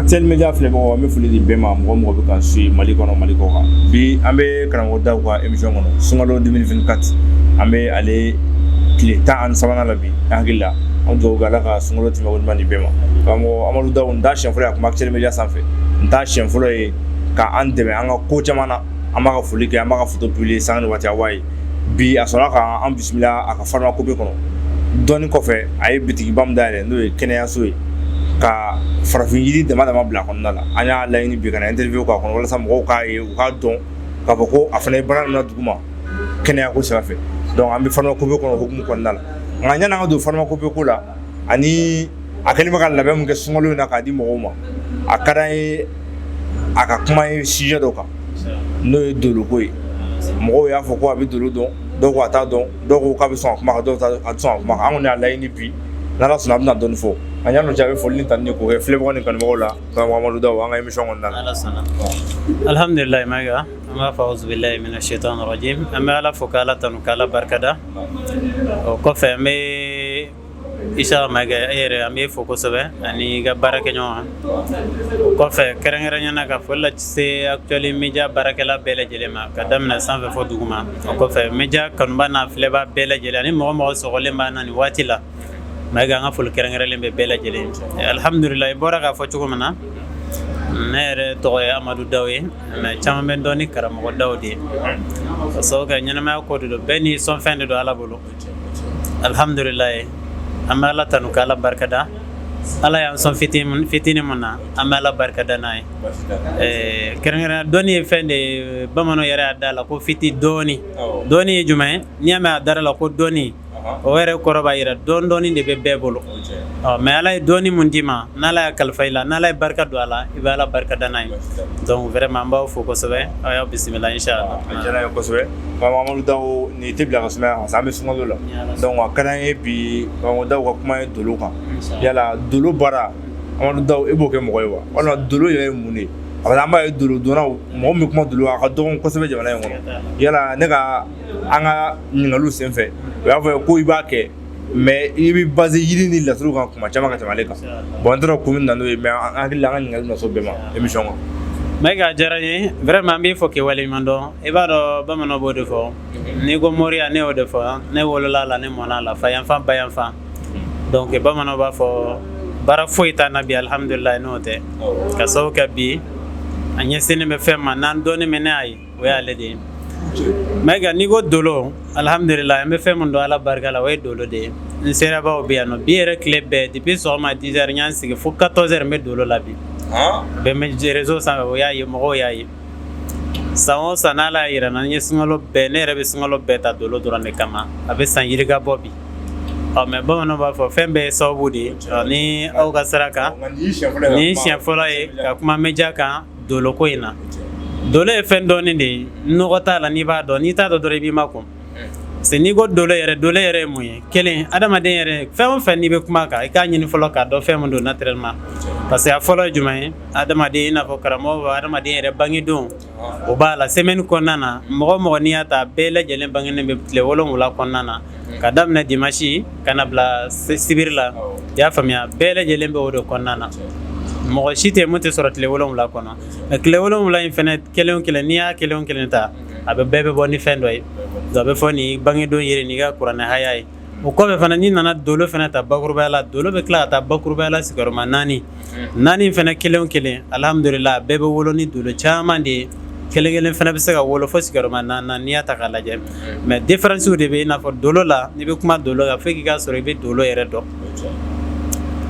Actuel Media filɛbagaw, an bɛ foli di bɛɛ ma, mɔgɔ mɔgɔ bɛ k'an suit Mali kɔnɔ, Mali kɔ kan. Bi an bɛ karamɔgɔ Daw ka émission kɔnɔ, sunkalo 2024, an bɛ ale tile 13nan la bi. An hakili la, an dugawu kɛ Ala ka sunkalo tɛmɛ ko ɲuman di bɛɛ ma. Karamɔgɔ Amadu Daw, n t'a siɲɛ fɔlɔ ye a kuma Actuel Media sanfɛ, n t'a siɲɛ fɔlɔ ye k'an dɛmɛ an ka ko caman na. An b'a ka foli kɛ, an b'a ka photo publier sanga ni waati a b'a ye. Bi a sɔrɔla ka an bisimila a ka pharmacopée kɔnɔ. Dɔɔni kɔfɛ, a ye bitigiba min dayɛlɛ, n'o ye kɛnɛyaso ye, ka farafin yiri dama dama bila kɔnɔna la. An y'a laɲini bi ka na interview k'a kɔnɔ walasa mɔgɔw k'a ye, u k'a dɔn k'a fɔ ko a fana ye baara min na dugu ma kɛnɛya ko sira fɛ. Donc an bɛ pharmacopée kɔnɔ hukumu kɔnɔna la. Nka yanni an ka don pharmacopée ko la, ani a kɛlen bɛ ka labɛn min kɛ sunkalo in na k'a di mɔgɔw ma, a ka d'an ye a ka kuma ye sujet dɔ kan, n'o ye doloko ye. Mɔgɔw y'a fɔ ko a bɛ dolo dɔn, dɔw ko a t'a dɔn, dɔw ko k'a bɛ sɔn ka kuma kan, dɔw a tɛ sɔn ka kuma kan. An kɔni y'a laɲini bi, n'Ala sɔnna, a bɛna dɔɔni fɔ. A yan'o cɛ, a bɛ foli ni tanuni k'o kɛ filɛbagaw ni kanubagaw la. Karamɔgɔ Amadu Daw, an ka émission kɔnɔna la. Ala sɔnna, alhamdulilayi. Mayiga, an b'a fɔ auzubillahi mina shaitan rajim. An bɛ Ala fo k'Ala tanu k'Ala barikada. O kɔfɛ, an bɛ Isa Mayiga, e yɛrɛ, an b'e fo kosɛbɛ ani i ka baarakɛɲɔgɔn. O kɔfɛ, kɛrɛnkɛrɛnnenya la, ka foli lase Actuel Media baarakɛla bɛɛ lajɛlen ma, ka daminɛ sanfɛ fɔ duguma. O kɔfɛ, media kanuba n'a filɛba bɛɛ lajɛlen ani mɔgɔ mɔgɔ sɔgɔlen b'an na nin waati la, Mayiga, an ka foli kɛrɛnkɛrɛnlen bɛ bɛɛ lajɛlen. Alhamdulilayi, i bɔra k'a fɔ cogo min na, ne yɛrɛ tɔgɔ ye Amadu Daw ye, mais caman bɛ dɔn ni karamɔgɔ Daw de ye, ka sababu kɛ ɲɛnamaya ko de don, bɛɛ n'i sɔnfɛn de don Ala bolo. Alhamdulilayi, an bɛ Ala tanu k'Ala barikada. Ala y'an sɔn fitinin mun na, an bɛ Ala barikada n'a ye. Kɛrɛnkɛrɛnnenya, dɔnni ye fɛn de ye, bamananw yɛrɛ y'a da la ko fiti dɔɔni. Dɔɔni ye jumɛn ye? N'i y'a mɛn a dara la ko dɔɔni, o yɛrɛ kɔrɔ b'a jira dɔɔni dɔɔni de bɛ bɛɛ bolo. Ɔ mais Ala ye dɔɔni mun d'i ma, n'Ala y'a kalifa i la, n'Ala ye barika don a la, i bɛ Ala barikada n'a ye. Donc vraiment, an b'aw fo kosɛbɛ, aw y'aw bisimila inchallah. A diyara n ye kosɛbɛ, karamɔgɔ Amadu Daw. Nin tɛ bila ka sumaya parce que an bɛ sunkalo la. Donc a ka d'an ye bi, karamɔgɔ Daw ka kuma ye dolo kan. Yala dolo baara, Amadu Daw, e b'o kɛ mɔgɔ ye wa, walima dolo yɛrɛ ye mun de ye? Parce que an b'a ye, dolo dɔnnaw, mɔgɔ min bɛ kuma dolo, a ka dɔgɔn kosɛbɛ jamana in kɔnɔ. Yala ne ka an ka ɲininkaliw senfɛ, u y'a fɔ ko i b'a kɛ, mais i bɛ basé yiri ni laturu kan kuma caman ka tɛmɛ ale kan. Bon, an taara kun min na n'o ye, mais an hakili la, an ka ɲininkali bɛna s'o bɛɛ ma émission kɔnɔ. Mayiga, a diyara n ye vraiment, an b'i fɔ k'i waleɲuman dɔn. I b'a dɔn, bamananw b'o de fɔ, n'i ko moriya, ne y'o de fɔ, ne wolola la, ne mɔna la, fa yanfan, ba yanfan. Donc bamananw b'a fɔ baara foyi t'an na bi, alhamdulilayi, n'o tɛ, ka sababu kɛ bi a ɲɛsinnen bɛ fɛn ma n'an dɔɔnin min ne y'a ye, o y'ale de ye. Mayiga, n'i ko dolo, alhamdulilayi, an bɛ fɛn min dɔn Ala barika la, o ye dolo de ye. N seerebaw bɛ yan nɔ bi yɛrɛ, tile bɛɛ, depuis sɔgɔma 10 heures n y'an sigi fo 14 heures, n bɛ dolo la bi. Bɛɛ bɛ réseau sanfɛ, o y'a ye, mɔgɔw y'a ye. San o san, n'Ala y'a jira n na, n ye sunkalo bɛɛ, ne yɛrɛ bɛ sunkalo bɛɛ ta dolo dɔrɔn de kama. A bɛ san yirika bɔ bi. Ɔ mais bamananw b'a fɔ fɛn bɛɛ ye sababu de ye. Ni aw ka sira kan, nin siɲɛ fɔlɔ ye ka kuma média kan doloko in na. Dolo ye fɛn dɔɔnin de ye, nɔgɔ t'a la. N'i b'a dɔn, n'i t'a dɔn dɔrɔn, i b'i makun. Parce que n'i ko dolo yɛrɛ, dolo yɛrɛ ye mun ye? Kelen, adamaden yɛrɛ, fɛn o fɛn n'i bɛ kuma kan, i k'a ɲini fɔlɔ k'a dɔn fɛn min don naturellement. Parce que a fɔlɔ ye jumɛn ye? Adamaden, i n'a fɔ karamɔgɔ b'a, adamaden yɛrɛ bangedon, o b'a la semaine kɔnɔna na. Mɔgɔ mɔgɔ n'i y'a ta, bɛɛ lajɛlen bangenen bɛ tile 7 kɔnɔna na, ka daminɛ dimanche ka na bila sibiri la. I y'a faamuya, bɛɛ lajɛlen bɛ o de kɔnɔna na. Mɔgɔ si tɛ mun tɛ sɔrɔ tile 7 kɔnɔ. Mais tile 7 in fɛnɛ, kelen o kelen, n'i y'a kelen o kelen ta, a bɛ bɛɛ bɛ bɔ ni fɛn dɔ ye. Donc a bɛ fɔ nin bangedon yiri n'i ka kuranɛ haya ye. O kɔfɛ fana, n'i nana dolo fana ta bakurubaya la, dolo bɛ tila ka taa bakurubaya la sigiyɔrɔma naani. Naani fana, kelen o kelen, alhamdulillah, bɛɛ bɛ wolo ni dolo caman de ye. Kelen kelen fana bɛ se ka wolo fo sigiyɔrɔma naani, n'i y'a ta k'a lajɛ. Mais différence de bɛ i n'a fɔ dolo la. N'i bɛ kuma dolo kan, fo k'i ka sɔrɔ i bɛ dolo yɛrɛ dɔn.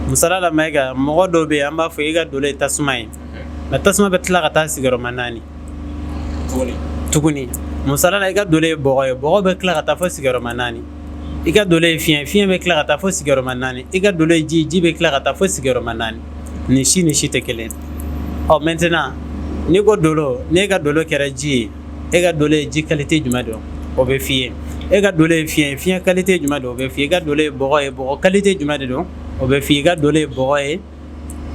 Misaliya la, Mayiga, mɔgɔ dɔw bɛ yen, an b'a fɔ i ka dolo ye tasuma ye, mais tasuma bɛ tila ka taa sigiyɔrɔma naani tuguni. Misaliya la, i ka dolo ye bɔgɔ ye, bɔgɔ bɛ tila ka taa fo sigiyɔrɔma naani. I ka dolo ye fiɲɛ, fiɲɛ bɛ tila ka taa fo sigiyɔrɔma naani. I ka dolo ye ji, ji bɛ tila ka taa fo sigiyɔrɔma naani. Nin si ni si tɛ kelen. Ɔ maintenant, n'i ko dolo, n'e ka dolo kɛra ji ye, e ka dolo ye ji qualité jumɛn don, o bɛ f'i ye. E ka dolo ye fiɲɛ ye, fiɲɛ qualité jumɛn don, o bɛ f'i ye. I ka dolo ye bɔgɔ ye, bɔgɔ qualité jumɛn de don, o bɛ f'i ye. I ka dolo ye bɔgɔ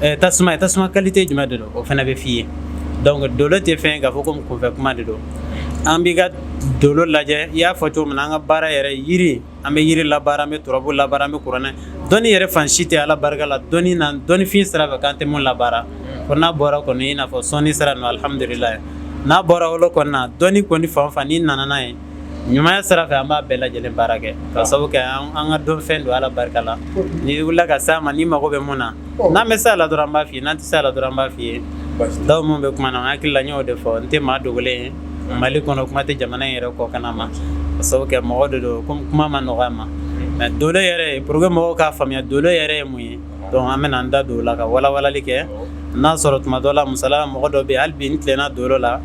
ye, tasuma ye, tasuma qualité jumɛn de don, o fana bɛ f'i ye. Donc dolo tɛ fɛn k'a fɔ ko kunfɛ kuma de don. An b'i ka dolo lajɛ, i y'a fɔ cogo min na, an ka baara yɛrɛ yiri, an bɛ yiri labaara, an bɛ turabu labaara, an bɛ kuranɛ dɔnni yɛrɛ fan si tɛ, Ala barika la, dɔnni na, dɔnnifin sira fɛ k'an tɛ mun labaara. Fo n'a bɔra kɔni i n'a fɔ sɔnni sira ninnu, alihamudulila. N'a bɔra olu kɔni na, dɔnni kɔni fan o fan n'i nana n'a ye ɲumanya sira fɛ, an b'a bɛɛ lajɛlen baara kɛ ka sababu kɛ an ka dɔnfɛn don, Ala barika la. N'i wulila ka s'a ma, n'i mago bɛ mun na, n'an bɛ se a la dɔrɔn an b'a f'i ye, n'an tɛ se a la dɔrɔn an b'a f'i ye. Daw min bɛ kuma na, n hakili la n y'o de fɔ. N tɛ maa dogolen ye Mali kɔnɔ, kuma tɛ jamana in yɛrɛ kɔkanna ma, ka sababu kɛ mɔgɔ de don, komi kuma ma nɔgɔ a ma. Mais dolo yɛrɛ, pour que mɔgɔw k'a faamuya dolo yɛrɛ ye mun ye, donc an bɛna an da don o la ka walawalali kɛ. N'a sɔrɔ tuma dɔ la, misala, mɔgɔ dɔ bɛ yen, hali bi n tilenna dolo la,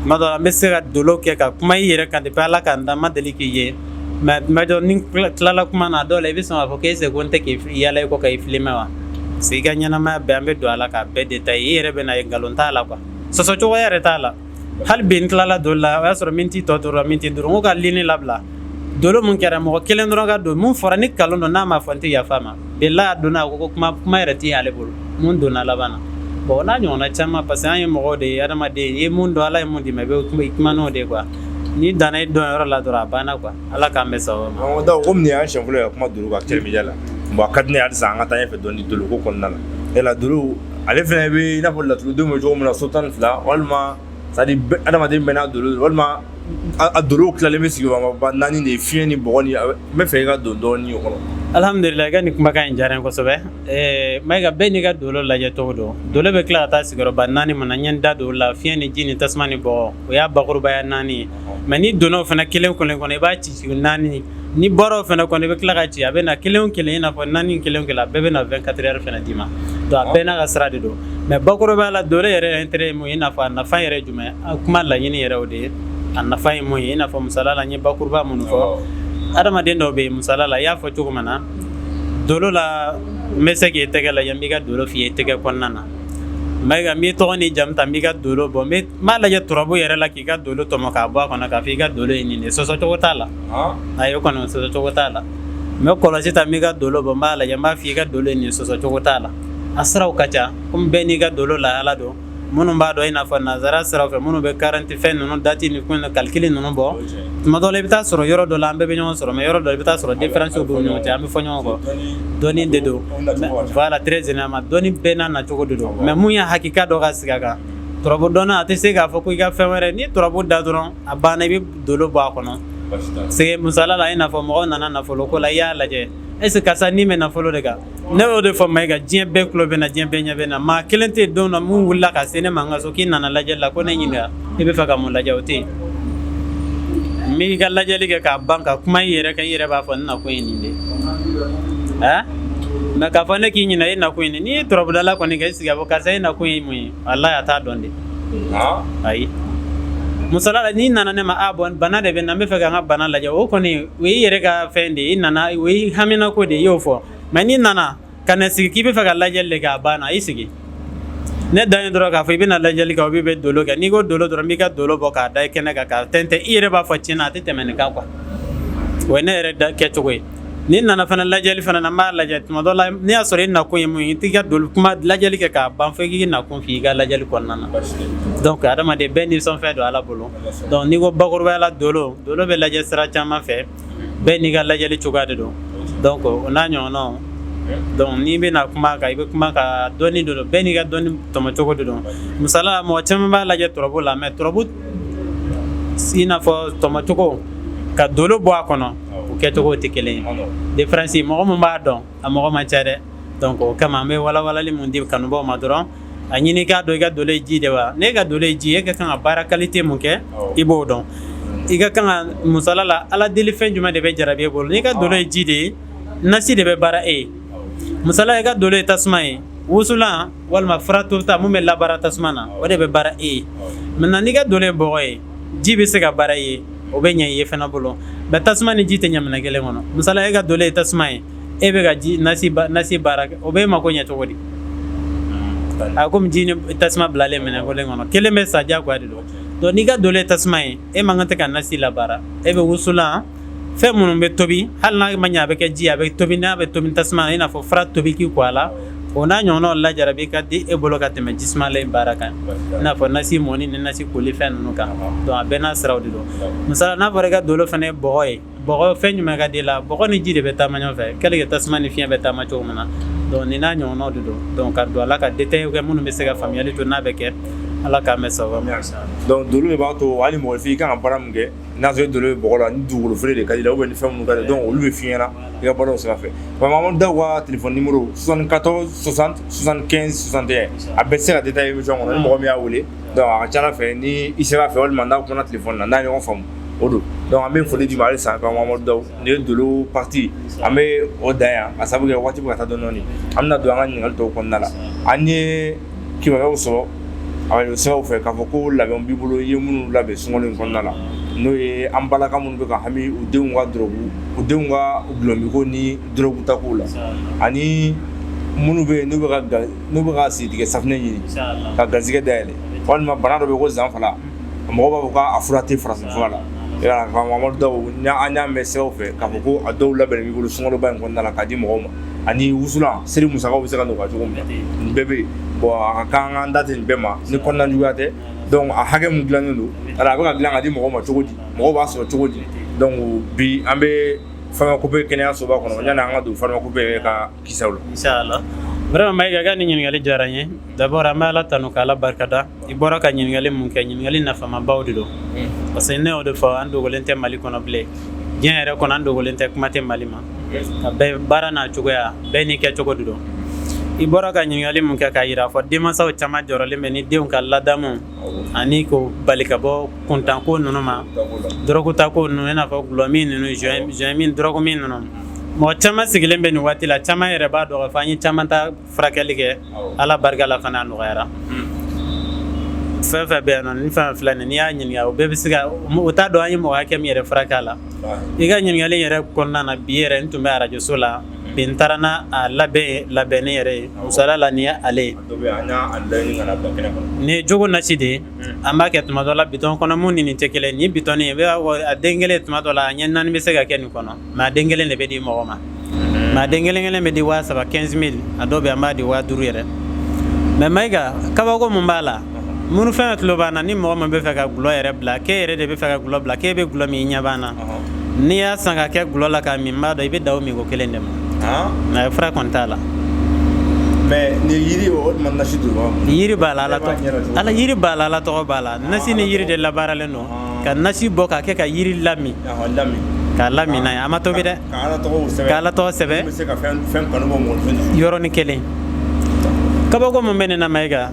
tuma dɔ la n bɛ se ka dolo kɛ ka kuma i yɛrɛ kan depuis Ala ka n da, n ma deli k'i ye. Mais tuma dɔ, ni tilala kuma na, a dɔw la i bɛ sɔn k'a fɔ k'e ko n tɛ k'i yala i kɔ ka i filmer wa? Parce que i ka ɲɛnamaya bɛɛ, an bɛ don a la k'a bɛɛ détailler. I yɛrɛ bɛ na ye, nkalon t'a la quoi, sɔsɔ cogoya yɛrɛ t'a la. Hali bi n tilala dolo la, o y'a sɔrɔ miniti tɔ tora miniti 5, n ko ka ligne labila. Dolo mun kɛra, mɔgɔ kelen dɔrɔn ka don. Mun fɔra ni nkalon don, n'a ma fɔ, n tɛ yafa ma. Bilahi, a donna, a ko ko kuma kuma yɛrɛ tɛ ale bolo mun donna laban na. Bon, o n'a ɲɔgɔnna caman, parce que an ye mɔgɔw de ye, adamaden i ye mun dɔn, Ala ye mun d'i ma, i bɛ kuma n'o de ye quoi. N'i danna i dɔn yɔrɔ la dɔrɔn, a banna quoi. Ala k'an bɛn sababa ma. Donc komi nin y'an siɲɛ fɔlɔ ye ka kuma dolo kan Actuel Media la, bon, a ka di ne ye halisa an ka taa ɲɛfɛ dɔɔni dolo ko kɔnɔna la. Yala dolo ale fana bɛ i n'a fɔ laturudenw bɛ cogo min na, so 12, walima c'est à dire adamaden bɛɛ n'a dolo, walima a dolow tilalen bɛ sigiyɔrɔma naani de ye, fiɲɛ ni bɔgɔ ni? N bɛ fɛ i ka don dɔɔni o kɔnɔ. Alhamdulillah, i ka nin kumakan in diyara n ye kosɛbɛ. Mayiga, bɛɛ n'i ka dolo lajɛ cogo don. Dolo bɛ tila ka taa sigiyɔrɔba naani min na, n ye n da don o la: fiɲɛ ni ji ni tasuma ni bɔgɔ. O y'a bakurubaya naani ye. Mais n'i donna o fana kelen kelen kɔnɔ, i b'a ci ci naani. Ni bɔra o fana kɔnɔ, i bɛ tila ka ci, a bɛ na kelen o kelen, i n'a fɔ naani kelen o kelen, a bɛɛ bɛ na 24 heures fana d'i ma. Donc a bɛɛ n'a ka sira de don. Mais bakurubaya la, dolo yɛrɛ intérêt ye mun ye? I n'a fɔ a nafa yɛrɛ ye jumɛn? A kuma laɲini yɛrɛ o de ye, a nafa ye mun ye? I n'a fɔ misaliya la, n ye bakuruba minnu fɔ, adamaden dɔw bɛ yen, misaliya la, i y'a fɔ cogo min na, dolo la, n bɛ se k'i tɛgɛ lajɛ, n b'i ka dolo f'i ye tɛgɛ kɔnɔna na. Mayiga, n b'i tɔgɔ ni jamu ta, n b'i ka dolo bɔ, n b'a lajɛ turabu yɛrɛ la k'i ka dolo tɔmɔ k'a bɔ a kɔnɔ, k'a fɔ i ka dolo ye nin de ye. Sɔsɔ cogo t'a la. Ayi, o kɔni, sɔsɔ cogo t'a la. N bɛ kɔlɔsi ta, n b'i ka dolo bɔ, n b'a lajɛ, n b'a fɔ i ka dolo ye nin ye. Sɔsɔ cogo t'a la. A siraw ka ca, komi bɛɛ n'i ka dolo lahala don. Minnu b'a dɔn, i n'a fɔ nanzara sira fɛ, minnu bɛ carte fɛn ninnu, date ni fɛn calcul ninnu bɔ, tuma dɔ la i bɛ taa sɔrɔ yɔrɔ dɔ la an bɛɛ bɛ ɲɔgɔn sɔrɔ, mais yɔrɔ dɔ la i bɛ taa sɔrɔ différence b'u ni ɲɔgɔn cɛ, an bɛ fɔ ɲɔgɔn kɔ. Dɔnni de don, voilà, très généralement dɔnni bɛɛ n'a nacogo de don. Mais mun ye hakika dɔ ka sigi a kan, turabu dɔnna a tɛ se k'a fɔ ko i ka fɛn wɛrɛ. N'i ye turabu da dɔrɔn, a banna, i bɛ dolo bɔ a kɔnɔ. Parce que misaliya la, i n'a fɔ mɔgɔ nana nafolo ko la, i y'a lajɛ, est ce que karisa ni bɛ nafolo de kan? Ne y'o de fɔ Mayiga, diɲɛ bɛɛ tulo bɛ na, diɲɛ bɛɛ ɲɛ bɛ na. Maa kelen tɛ yen don na mun wulila ka se ne ma n ka so k'i nana lajɛli la, ko ne ɲininka i bɛ fɛ ka mun lajɛ. O tɛ yen. N b'i ka lajɛli kɛ k'a ban ka kuma i yɛrɛ kan, i yɛrɛ b'a fɔ n nakun ye nin de ye. Mais k'a fɔ ne k'i ɲininka e nakun ye nin, n'i ye turabudala kɔni kɛ, i sigi a fɔ karisa e nakun ye mun ye, walahi a t'a dɔn de. Ayi, misaliya la, n'i nana ne ma, a bon, bana de bɛ na, n bɛ fɛ ka n ka bana lajɛ, o kɔni o y'i yɛrɛ ka fɛn de ye, i nana, o y'i haminako de ye, i y'o fɔ. Mais n'i nana ka na sigi k'i bɛ fɛ ka lajɛli de kɛ, a banna, i sigi. Ne dan ye dɔrɔn k'a fɔ i bɛna lajɛli kɛ, o bɛ dolo kɛ. N'i ko dolo dɔrɔn, n b'i ka dolo bɔ k'a da i kɛnɛ kan k'a tɛntɛn, i yɛrɛ b'a fɔ tiɲɛna a tɛ tɛmɛ nin kan quoi. O ye ne yɛrɛ da kɛcogo ye. N'i nana fana lajɛli fana na, n b'a lajɛ. Tuma dɔ la, n'i y'a sɔrɔ i nakun ye mun ye, i t'i ka dolo kuma lajɛli kɛ k'a ban fo i k'i nakun f'i ka lajɛli kɔnɔna na. Donc adamaden bɛɛ nisɔnfɛn don Ala bolo. Donc n'i ko bakurubaya la, dolo dolo bɛ lajɛ sira caman fɛ, bɛɛ n'i ka lajɛli cogoya de don. Donc o n'a ɲɔgɔnnaw. Donc n'i bɛna kuma kan, i bɛ kuma ka dɔnni de don, bɛɛ n'i ka dɔnni tɔmɔcogo de don. Misaliya la, mɔgɔ caman b'a lajɛ turabu la, mais turabu i n'a fɔ tɔmɔcogo ka dolo bɔ a kɔnɔ, o kɛcogo tɛ kelen ye. Différence, mɔgɔ min b'a dɔn, a mɔgɔ man ca dɛ. Donc o kama, an bɛ walawalali mun di kanubaw ma dɔrɔn, a ɲini k'a dɔn i ka dolo ye ji de wa. N'e ka dolo ye ji, e ka kan ka baara qualité mun kɛ, i b'o dɔn. I ka kan ka, misaliya la, Ala deli fɛn jumɛn de bɛ jarabi e bolo? N'i ka dolo ye ji de ye, nasi de bɛ baara e ye. Misaliya, i ka dolo ye tasuma ye, wusulan walima fura tobita mun bɛ labaara tasuma na, o de bɛ baara e ye. Maintenant, n'i ka dolo ye bɔgɔ ye, ji bɛ se ka baara i ye, o bɛ ɲɛ i ye fana bolo, mais tasuma ni ji tɛ ɲɛ kelen kɔnɔ. Misaliya, e ka dolo ye tasuma ye, e bɛ ka ji nasi baara kɛ, o bɛ e mako ɲɛ cogo di? A komi ji ni tasuma bilalen minɛn kelen kɔnɔ, kelen bɛ sa, diyagoya de don. Donc n'i ka dolo ye tasuma ye, e man kan tɛ ka nasi labaara. E bɛ wusulan fɛn minnu bɛ tobi, hali n'a ma ɲɛ a bɛ kɛ ji, a bɛ tobi, n'a bɛ tobi tasuma na, i n'a fɔ fura tobi k'i ko a la, o n'a ɲɔgɔnnaw lajarabi ka di e bolo ka tɛmɛ jisumalen baara kan, i n'a fɔ nasi mɔni ni nasi koli fɛn ninnu kan. Donc a bɛɛ n'a siraw de don. Misali, n'a fɔra i ka dolo fana ye bɔgɔ ye, bɔgɔ fɛn jumɛn ka di i la? Bɔgɔ ni ji de bɛ taama ɲɔgɔn fɛ, tel que tasuma ni fiɲɛ bɛ taama cogo min na. Donc nin n'a ɲɔgɔnnaw de don. Donc ka don a la ka détail kɛ minnu bɛ se ka faamuyali to n'a bɛ kɛ, Ala k'an bɛn sababa ma. Donc dolo de b'a to hali mɔgɔninfin i kan ka baara min kɛ, n'a sɔrɔ dolo bɛ bɔgɔ la, ni dugukolo feere de ka di la, ou bien ni fɛn minnu ka di, donc olu bɛ f'i ɲɛna i ka baaraw sira fɛ. Mamadu Daw ka téléphone numéro 74 60 75 61, a bɛɛ tɛ se ka détailler émission kɔnɔ. Ni mɔgɔ min y'a wele, donc a ka ca ala fɛ, ni i sera a fɛ walima n'a kumana téléphone na, n'a ye ɲɔgɔn faamu, o don. Donc an bɛ foli d'i ma halisa, Mamadu Daw. Nin ye dolo partie, an bɛ o dan yan, ka sababu kɛ waati bɛ ka taa dɔɔnin dɔɔnin. An bɛna don an ka ɲininkali tɔw kɔnɔna la. An ye kibaruyaw sɔrɔ arajo siraw fɛ k'a fɔ ko labɛn b'i bolo, i ye minnu labɛn sunkalo in kɔnɔna la, n'o ye an balaka minnu bɛ ka hami u denw ka dɔrɔgu, u denw ka gulɔminko ni dɔrɔgu tako la, ani minnu bɛ yen n'u bɛ ka sigitigɛ safunɛ ɲini ka garisɛgɛ dayɛlɛ, walima bana dɔ bɛ yen ko zanfala, mɔgɔw b'a fɔ k'a fura tɛ farafin fura la. Yala Mamadu Daw, an y'a mɛn siraw fɛ k'a fɔ ko a dɔw labɛnnen b'i bolo sunkaloba in kɔnɔna la k'a di mɔgɔw ma, ani wusulan seli musakaw bɛ se ka nɔgɔya cogo min na, nin bɛɛ bɛ yen. Bon, a ka kan an da tɛ nin bɛɛ ma ni kɔnɔna juguya tɛ. Donc a hakɛ min dilannen don, a bɛ ka dilan ka di mɔgɔw ma cogo di, mɔgɔw b'a sɔrɔ cogo di? Donc bi an bɛ pharmacopée kɛnɛyasoba kɔnɔ, yanni an ka don pharmacopée ka kisaw la. Inshallah. Vraiment Mayiga ka nin ɲininkali diyara n ye. D'abord an bɛ Ala tanu k'Ala barikada. I bɔra ka ɲininkali mun kɛ, ɲininkali nafamabaw de don. Parce que ne y'o de fɔ, an dogolen tɛ Mali kɔnɔ bilen. Diɲɛ yɛrɛ kɔnɔ an dogolen tɛ, kuma tɛ Mali ma. Ka bɛɛ baara n'a cogoya, bɛɛ n'i kɛcogo de don. I bɔra ka ɲininkali mun kɛ k'a yira fɔ denmansaw caman jɔrɔlen bɛ ni denw ka ladamu ani k'o bali ka bɔ kuntanko ninnu ma, dɔrɔgutako ninnu, i n'a fɔ gulɔmin ninnu, joint min, dɔrɔgu min ninnu. Mɔgɔ caman sigilen bɛ nin waati la, caman yɛrɛ b'a dɔn k'a fɔ an ye caman ta furakɛli kɛ, Ala barika la fana a nɔgɔyara. Fɛn fɛn bɛ yan nɔ, ni fɛn filɛ nin, n'i y'a ɲininka, o bɛɛ bɛ se ka, o t'a dɔn an ye mɔgɔ hakɛ min yɛrɛ furakɛ a la. I ka ɲininkali yɛrɛ kɔnɔna na, bi yɛrɛ n tun bɛ arajoso la, bi n taara n'a a labɛn labɛnni yɛrɛ ye. Misaliya la, nin ye ale ye. Nin ye jogo nasi de ye. An b'a kɛ tuma dɔ la bitɔn kɔnɔ, mun ni nin tɛ kelen. Nin bitɔn i b'a fɔ a den kelen, tuma dɔ la a ɲɛ 4 bɛ se ka kɛ nin kɔnɔ, mais a den kelen de bɛ di mɔgɔ ma. Mais a den kelen kelen bɛ di 3000, 15 000, a dɔw bɛ an b'a di 5000 yɛrɛ. Mais Mayiga, kabako mun b'a la, minnu fɛn tulo b'an na, ni mɔgɔ min bɛ fɛ ka gulɔ yɛrɛ bila, k'e yɛrɛ de bɛ fɛ ka gulɔ bila, k'e bɛ gulɔ min, i ɲɛ b'an na, n'i y'a san ka kɛ gulɔ la k'a min, n b'a dɔn i bɛ da o minko kelen de ma. Mais fura kɔni t'a la. Mais ni yiri o tuma nasi don wa? Yiri b'a la, Ala tɔgɔ ala, yiri b'a la, Ala tɔgɔ b'a la. Nasi ni yiri de labaaralen don ka nasi bɔ k'a kɛ ka yiri lami, k'a lami n'a ye. A ma tobi dɛ. Ka Ala tɔgɔw sɛbɛn. Ka Ala tɔgɔ sɛbɛn. Bɛ se ka fɛn kanu bɔ mɔgɔninfin. Yɔrɔnin kelen, kabako mun bɛ nin na Mayiga,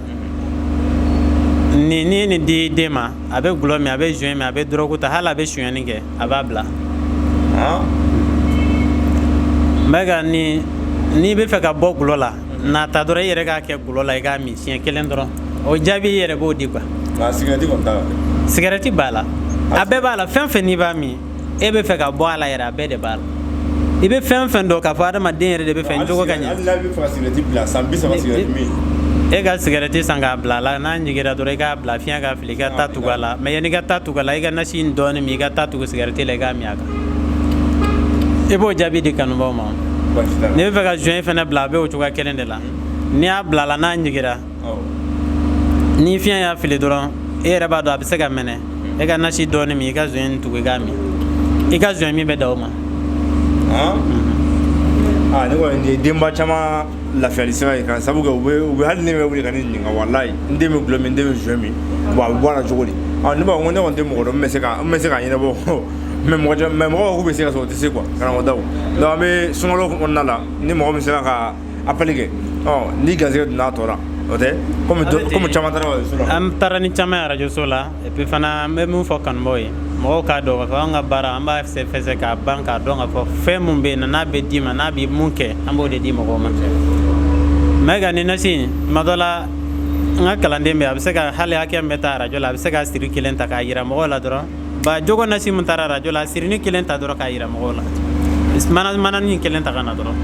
nin n'i ye nin di den ma, a bɛ gulɔ min, a bɛ joint min, a bɛ dɔrɔgu ta, hali a bɛ sonyɛni kɛ, a b'a bila. Mayiga, ni n'i bɛ fɛ ka bɔ gulɔ la, n'a ta dɔrɔn, i yɛrɛ k'a kɛ gulɔ la, i k'a min siɲɛ kelen dɔrɔn, o jaabi i yɛrɛ b'o di quoi. Nka sigɛrɛti kɔni t'a la. Sigɛrɛti b'a la, a bɛɛ b'a la. Fɛn fɛn n'i b'a min, e bɛ fɛ ka bɔ a la yɛrɛ, a bɛɛ de b'a la. I bɛ fɛn fɛn dɔn k'a fɔ adamaden yɛrɛ de bɛ fɛ n jogo ka ɲɛ. Hali n'a bɛ fɛ ka sigɛrɛti bila, san 30 sigɛrɛti min. E ka sigɛrɛti san k'a bila a la, n'a ɲigira dɔrɔn, i k'a bila fiɲɛ ka fili, i ka taa tugu a la. Mais yanni i ka taa tugu a la, i ka nasi in dɔɔnin min, i ka taa tugu sigɛrɛti la, i k'a min a kan, i b'o jaabi di kanubaw ma. N'i bɛ fɛ ka joint fɛnɛ bila, a bɛ o cogoya kelen de la. N'i y'a bila a la, n'a ɲigira, ni fiɲɛ y'a fili dɔrɔn, e yɛrɛ b'a dɔn a bɛ se ka mɛnɛ. E ka nasi dɔɔnin min, i ka joint tugu, i k'a min, i ka joint min bɛ da o ma. Aa, ne kɔni, nin ye denba caman lafiyali sira ye, ka sabu kɛ u bɛ hali ne bɛ wuli ka ne ɲininka, walayi, n den bɛ gulɔ min, n den bɛ joint min, bon a bɛ bɔ a la cogo di? Ne b'a fɔ ko ne kɔni tɛ mɔgɔ dɔn min bɛ se ka ɲɛnabɔ, mais mɔgɔ mais mɔgɔw k'u bɛ se ka sɔrɔ, u tɛ se quoi. Karamɔgɔ Daw, donc an bɛ sunkalo kɔnɔna la, ni mɔgɔ min sera ka appel kɛ, ni garisɛgɛ donna a tɔ la, o tɛ komi caman taara arajo la. An taara ni caman ye arajoso la. Et puis fana, an bɛ min fɔ kanubaw ye, mɔgɔw k'a dɔn k'a fɔ an ka baara, an b'a fɛsɛ k'a ban k'a dɔn k'a fɔ fɛn mun bɛ yen nɔ, n'a bɛ d'i ma, n'a bɛ mun kɛ, an b'o de di mɔgɔw ma. Mais ka nin nasi in, tuma dɔ la n ka kalanden bɛ yen, a bɛ se ka hali hakɛ min bɛ taa arajo la, a bɛ se ka siri kelen ta k'a yira mɔgɔw la dɔrɔn. Ba jogo nasi mun taara arajo la, sirini kelen ta dɔrɔn k'a yira mɔgɔw la, mana manani kelen ta ka na dɔrɔn.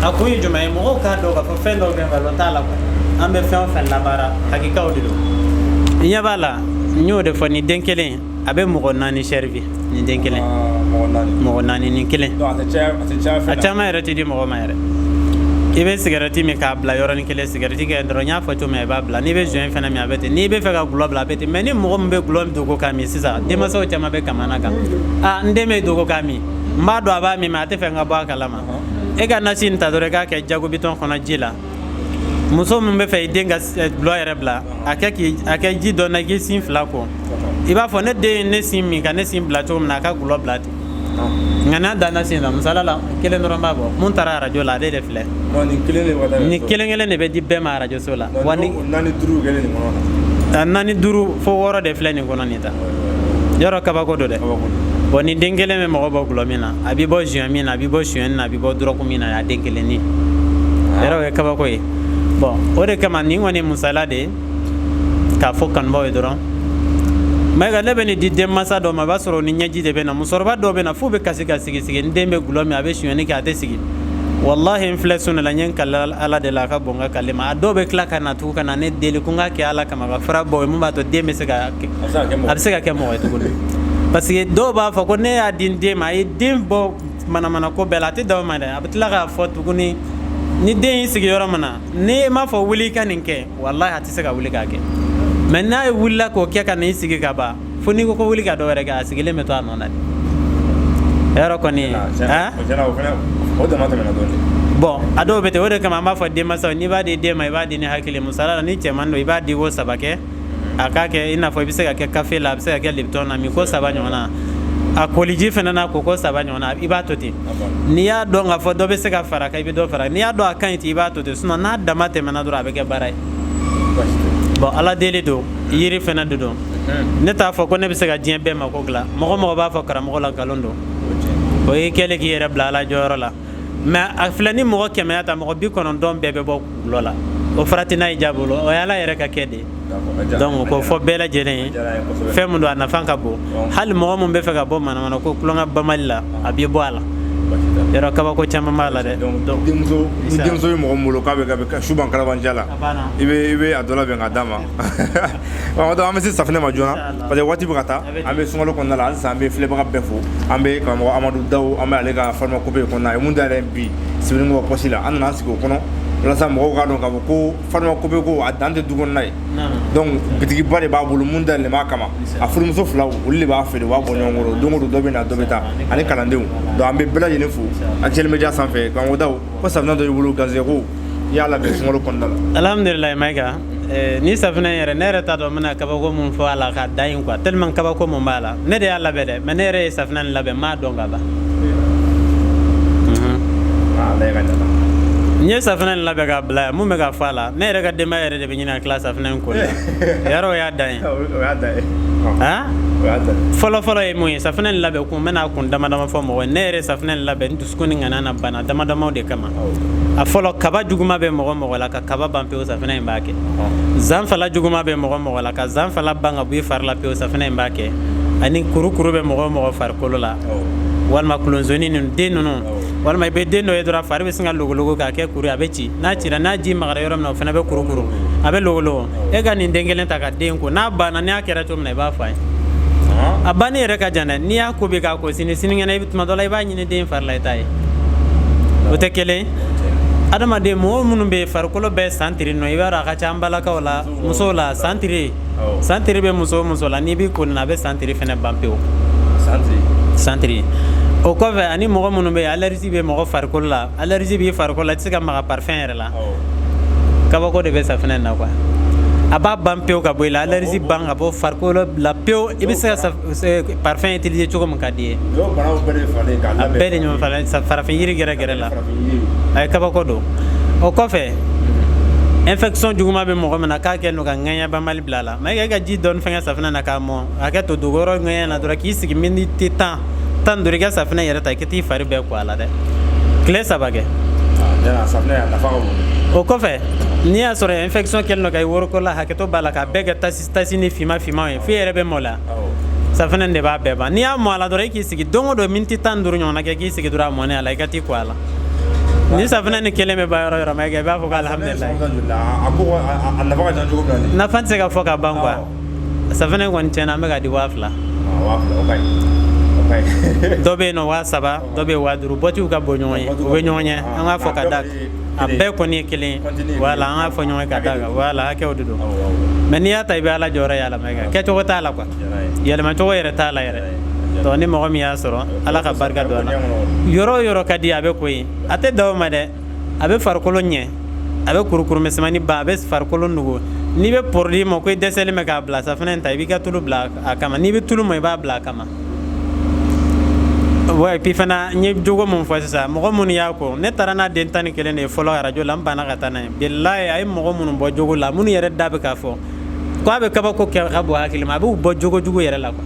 A kun ye jumɛn ye? Mɔgɔw k'a dɔn k'a fɔ fɛn dɔw bɛ yen, nkalon t'a la quoi. An bɛ fɛn o fɛn labaara, hakikaw de don. I ɲɛ b'a la, n y'o de fɔ, nin den kelen a bɛ mɔgɔ 4 servi, nin den kelen. Mɔgɔ 4. Mɔgɔ 4, nin kelen. A tɛ caya, a tɛ caya fɛn. A caman yɛrɛ tɛ di mɔgɔ ma yɛrɛ. I bɛ sigɛrɛti min k'a bila yɔrɔnin kelen, sigɛrɛti kɛ dɔrɔn, n y'a fɔ cogo min, i b'a bila. N'i bɛ joint fana min, a bɛ ten. N'i bɛ fɛ ka gulɔ bila, a bɛ ten. Mais ni mɔgɔ min bɛ gulɔ dogo k'a min sisan, denmansaw caman bɛ kamana kan: aa, n den bɛ dogo k'a min, n b'a dɔn a b'a min, mais a tɛ fɛ n ka bɔ a kalama. E ka nasi in ta dɔrɔn, i k'a kɛ jago bitɔn kɔnɔ ji la. Muso min bɛ fɛ i den ka gulɔ yɛrɛ bila, a kɛ k'i a kɛ ji dɔ na, i k'i sin fila ko. I b'a fɔ ne den ye ne sin min ka ne sin bila cogo min na, a ka gulɔ bila ten. Nka n'a da nasi in na, misala la, kelen dɔrɔn b'a bɔ. Mun taara arajo la, ale de filɛ. Nin kelen de bɛ taa. Ni kelen kelen de bɛ di bɛɛ ma arajoso la. Wa ni naani duuru kɛlen nin kɔnɔ. A naani duuru fo wɔɔrɔ de filɛ nin kɔnɔ nin ta. Yɔrɔ kabako don dɛ. Bon, ni den kelen bɛ mɔgɔ bɔ gulɔ min na, a b'i bɔ joint min na, a b'i bɔ sonyɛni na, a b'i bɔ dɔrɔgu min na, a den kelennin yɔrɔ, o ye kabako ye. Bon, o de kama nin kɔni musala de ye k'a fɔ kanubaw ye dɔrɔn. Mayiga, ne bɛ nin di denmansa dɔw ma, i b'a sɔrɔ ni ɲɛji de bɛ na. Musokɔrɔba dɔw bɛ na f'u bɛ kasi ka sigi sigi: n den bɛ gulɔ min, a bɛ sonyɛni kɛ, a tɛ sigi. Walahi, n filɛ sun de la, n ye n kali Ala de la, a ka bon n ka kali ma. A dɔw bɛ tila ka na tugun ka na ne deli ko n k'a kɛ Ala kama, ka fura bɔ ye mun b'a to den bɛ se ka a bɛ se ka kɛ mɔgɔ ye tuguni. Parce que dɔw b'a fɔ ko ne y'a di n den ma, a ye den bɔ manamana ko bɛɛ la. A tɛ dan o ma dɛ, a bɛ tila k'a fɔ tuguni ni den y'i sigi yɔrɔ min na, ni e m'a fɔ wuli i ka nin kɛ, walahi, a tɛ se ka wuli k'a kɛ. Mais n'a ye wulila k'o kɛ ka n'i sigi ka ban, fo n'i ko ko wuli ka dɔ wɛrɛ kɛ, a sigilen bɛ to a nɔ na de. Yɔrɔ kɔni. O dama tɛmɛna dɔɔnin. Bon, a dɔw bɛ ten. O de kama an b'a fɔ denmansaw, n'i b'a di den ma, i b'a di ni hakili. Misali la, ni cɛman don, i b'a di ko saba kɛ, a k'a kɛ i n'a fɔ i bɛ se ka kɛ kafe la, a bɛ se ka kɛ Lipton na, min ko saba ɲɔgɔn na, a koliji fana na, ko ko saba ɲɔgɔn na, i b'a to ten. N'i y'a dɔn k'a fɔ dɔ bɛ se ka fara kan, i bɛ dɔ fara. N'i y'a dɔn a ka ɲi ten, i b'a to ten. Sinon n'a dama tɛmɛna dɔrɔn, a bɛ kɛ baara ye. Bon, Ala deli don, yiri fana de don. Ne t'a fɔ ko ne bɛ se ka diɲɛ bɛɛ mako dilan. Mɔgɔ mɔgɔ b'a fɔ karamɔgɔ la, nkalon don. O ye kɛlen k'i yɛrɛ bila Ala jɔyɔrɔ la. Mais a filɛ, ni mɔgɔ 100 ya ta, mɔgɔ 90 bɛɛ bɛ bɔ gulɔ la. O farati n'a ye ja bolo, o ye Ala yɛrɛ ka kɛ de ye. Donc k'o fɔ bɛɛ lajɛlen ye, fɛn min don, a nafa ka bon. Hali mɔgɔ min bɛ fɛ ka bɔ manamana ko tulonkɛ banbali la, a b'i bɔ a la. Yɔrɔ kabako caman b'a la dɛ. Denmuso, ni denmuso bɛ mɔgɔ min bolo k'a bɛ su ban kalabanciya la, i bɛ a dɔ labɛn ka d'a ma. An bɛ se safunɛ ma joona parce que waati bɛ ka taa. An bɛ sunkalo kɔnɔna la halisa. An bɛ filɛbaga bɛɛ fo. An bɛ karamɔgɔ Amadu Daw, an bɛ ale ka pharmacopée kɔnɔna, a ye mun dayɛlɛ bi Sebeninkɔrɔ poste la. An nana an sigi o kɔnɔ walasa mɔgɔw k'a dɔn k'a fɔ ko pharmacopée ko a dan tɛ du kɔnɔna ye. Donc bitigiba de b'a bolo mun dayɛlɛlen b'a kama. A furumuso filaw, olu de b'a feere, u b'a bɔ ɲɔgɔn kɔrɔ. Don o don dɔ bɛ na, dɔ bɛ taa, ani kalandenw. Donc an bɛ bɛɛ lajɛlen fo Actuel Media sanfɛ. Karamɔgɔ Daw, ko safunɛ dɔ b'i bolo, garisɛgɛ ko, i y'a labɛn sunkalo kɔnɔna la. Alhamdulilayi, Mayiga, ni safunɛ in yɛrɛ, ne yɛrɛ t'a dɔn n bɛna kabako mun fɔ a la ka da in quoi, tellement kabako mun b'a la. Ne de y'a labɛn dɛ, mais ne yɛrɛ ye safunɛ nin labɛn, n m'a dɔn ka ban. N ye safunɛ nin labɛn k'a bila yan. Mun bɛ ka fɔ a la, ne yɛrɛ ka denbaya yɛrɛ de bɛ ɲini ka tila safunɛ in koli la. Yarɔ, o y'a dan ye. O y'a dan ye. Han? O y'a dan ye. Fɔlɔ fɔlɔ ye mun ye? Safunɛ nin labɛn kun, n bɛna kun dama dama fɔ mɔgɔ ye. Ne yɛrɛ safunɛ nin labɛn n dusukun ni ŋana na bana dama damaw de kama. A fɔlɔ, kaba juguma bɛ mɔgɔ mɔgɔ la, ka kaba ban pewu, safunɛ in b'a kɛ. Zanfala juguma bɛ mɔgɔ mɔgɔ la, ka zanfala ban ka bɔ i fari la pewu, safunɛ in b'a kɛ. Ani kurukuru bɛ mɔgɔ mɔgɔ farikolo la, walima kulonzoni ninnu, den ninnu, walima i bɛ den dɔ ye dɔrɔn, fari bɛ sin ka logologo k'a kɛ kuru ye, a bɛ ci. N'a cira, n'a ji magara yɔrɔ min na, o fana bɛ kurukuru, a bɛ logologo. E ka nin den kelen ta ka den ko, n'a banna, n'i y'a kɛra cogo min na, i b'a fɔ a ye. A banni yɛrɛ ka jan dɛ. N'i y'a ko bi k'a ko sini, sinikɛnɛ, i bɛ tuma dɔ la, i b'a ɲini den fari la, i t'a ye. O tɛ kelen ye. Adamaden, mɔgɔ minnu bɛ yen, farikolo bɛɛ santiri nɔ, i b'a dɔn a ka ca an balakaw la, musow la, santiri santiri bɛ muso o muso la, n'i b'i ko nin na, a bɛ santiri fana ban pewu. Santiri o kɔfɛ, ani mɔgɔ minnu bɛ yen, allergie bɛ mɔgɔ farikolo la, allergie b'i farikolo la, i tɛ se ka maga parfum yɛrɛ la, kabako de bɛ safunɛ in na quoi. A b'a ban pewu ka bɔ i la, allergie ban ka bɔ farikolo la pewu. I bɛ se ka parfum utiliser cogo min ka di i ye. A bɛɛ de ɲɔgɔn falen, farafin yiri gɛrɛ gɛrɛ la, a ye kabako don. O kɔfɛ, infection juguman bɛ mɔgɔ min na, k'a kɛ n'o ka ŋɛɲɛ banbali bila a la. Mais e ka ji dɔɔni fɛngɛ safunɛ na k'a mɔ, a kɛ to dogoyɔrɔ ŋɛɲɛ na dɔrɔn, k'i sigi miniti 10, 15, i ka safunɛ yɛrɛ ta, i ka t'i fari bɛɛ ko a la dɛ, tile 3 kɛ. O kɔfɛ, n'i y'a sɔrɔ infection kɛlen don ka i woroko la, hakɛto b'a la, k'a bɛɛ kɛ tasi tasi ni finman finmanw ye, f'i yɛrɛ bɛ maloya, safunɛ in de b'a bɛɛ ban. N'i y'a mɔ a la dɔrɔn, e k'i sigi don o don miniti 15 ɲɔgɔnna kɛ, k'i sigi dɔrɔn, a mɔnen a la, i ka t'i ko a la. Ni safunɛ ni kelen bɛ ban yɔrɔ yɔrɔ ma, i b'a fɔ ko alhamdulilayi. Nafa tɛ se ka fɔ ka ban quoi. Safunɛ kɔni tiɲɛna, an bɛ ka di 2000. Dɔ bɛ yen nɔ 3000, dɔ bɛ yen 5000. Bɔtiw ka bon ɲɔgɔn ye, u bɛ ɲɔgɔn ɲɛ. An k'a fɔ ka da. A bɛɛ kɔni ye kelen. Voilà, an k'a fɔ ɲɔgɔn ye ka d'a kan. Voilà, hakɛw de don. Mais n'i y'a ta, i bɛ Ala jɔyɔrɔ ye a la. Mayiga, kɛcogo t'a la quoi, yɛlɛmacogo yɛrɛ t'a la yɛrɛ. Donc ni mɔgɔ min y'a sɔrɔ, Ala ka barika don a la. Yɔrɔ o yɔrɔ ka di, a bɛ ko yen. A tɛ dan o ma dɛ, a bɛ farikolo ɲɛ, a bɛ kurukuru misɛnmanin ban, a bɛ farikolo nugu. N'i bɛ produit ma ko i dɛsɛlen bɛ k'a bila, safunɛ in ta, i b'i ka tulu bila a kama. N'i bɛ tulu ma, i b'a bila a kama. Ouais, puis fana n ye jogo mun fɔ sisan, mɔgɔ minnu y'a ko, ne taara n'a den 11 de ye fɔlɔ arajo la, n banna ka taa n'a ye. Bilayi, a ye mɔgɔ minnu bɔ jogo la, minnu yɛrɛ da bɛ k'a fɔ ko a bɛ kabako kɛ ka bɔ hakili ma, a b'u bɔ jogo jugu yɛrɛ la quoi.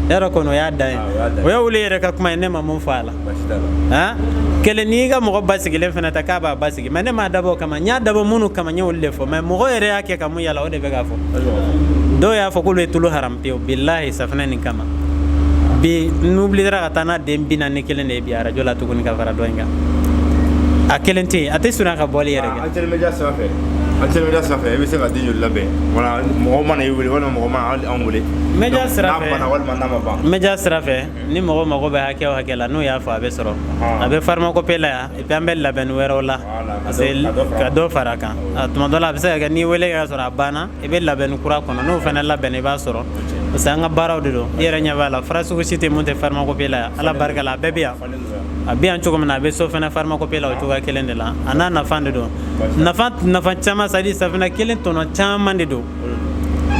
Yɔrɔ kɔni, o y'a dan ye. O ye olu yɛrɛ ka kuma ye, ne ma mun fɔ a la. Kelen, n'i ka mɔgɔ basigilen fana ta k'a b'a basigi, mais ne m'a dabɔ o kama. N y'a dabɔ minnu kama, n ye olu de fɔ. Mais mɔgɔ yɛrɛ y'a kɛ ka mun yala, o de bɛ k'a fɔ. Dɔw y'a fɔ k'olu ye tulu haram pewu, bilahi, safunɛ nin kama. Bi n obligera ka taa n'a den 41 de ye bi arajo la tuguni ka fara dɔ in kan. A kelen tɛ yen, a tɛ surunya ka bɔli yɛrɛ kɛ. Actuel Media sira fɛ, Actuel Media sira fɛ, i bɛ se ka den joli labɛn wala mɔgɔ mana i wele walima mɔgɔ mana hali anw wele? Media sira fɛ, n'a banna walima n'a ma ban. Media sira fɛ, ni mɔgɔ mago bɛ hakɛ o hakɛ la, n'o y'a fɔ, a bɛ sɔrɔ. A bɛ pharmacopée la yan, et puis an bɛ labɛnni wɛrɛw la parce que ka dɔ fara a kan. Tuma dɔ la, a bɛ se ka kɛ n'i wele k'a sɔrɔ a banna, i bɛ labɛnni kura kɔnɔ, n'o fana labɛnna, i b'a sɔrɔ, parce que an ka baaraw de don. I yɛrɛ ɲɛ b'a la, fura sugu si tɛ mun tɛ pharmacopée la yan. Ala barika la, a bɛɛ bɛ yan. A bɛ yan cogo min na, a bɛ so fana pharmacopée la o cogoya kelen de la. A n'a nafa de don, nafa nafa caman, c'est à dire safunɛ kelen tɔnɔ caman de don.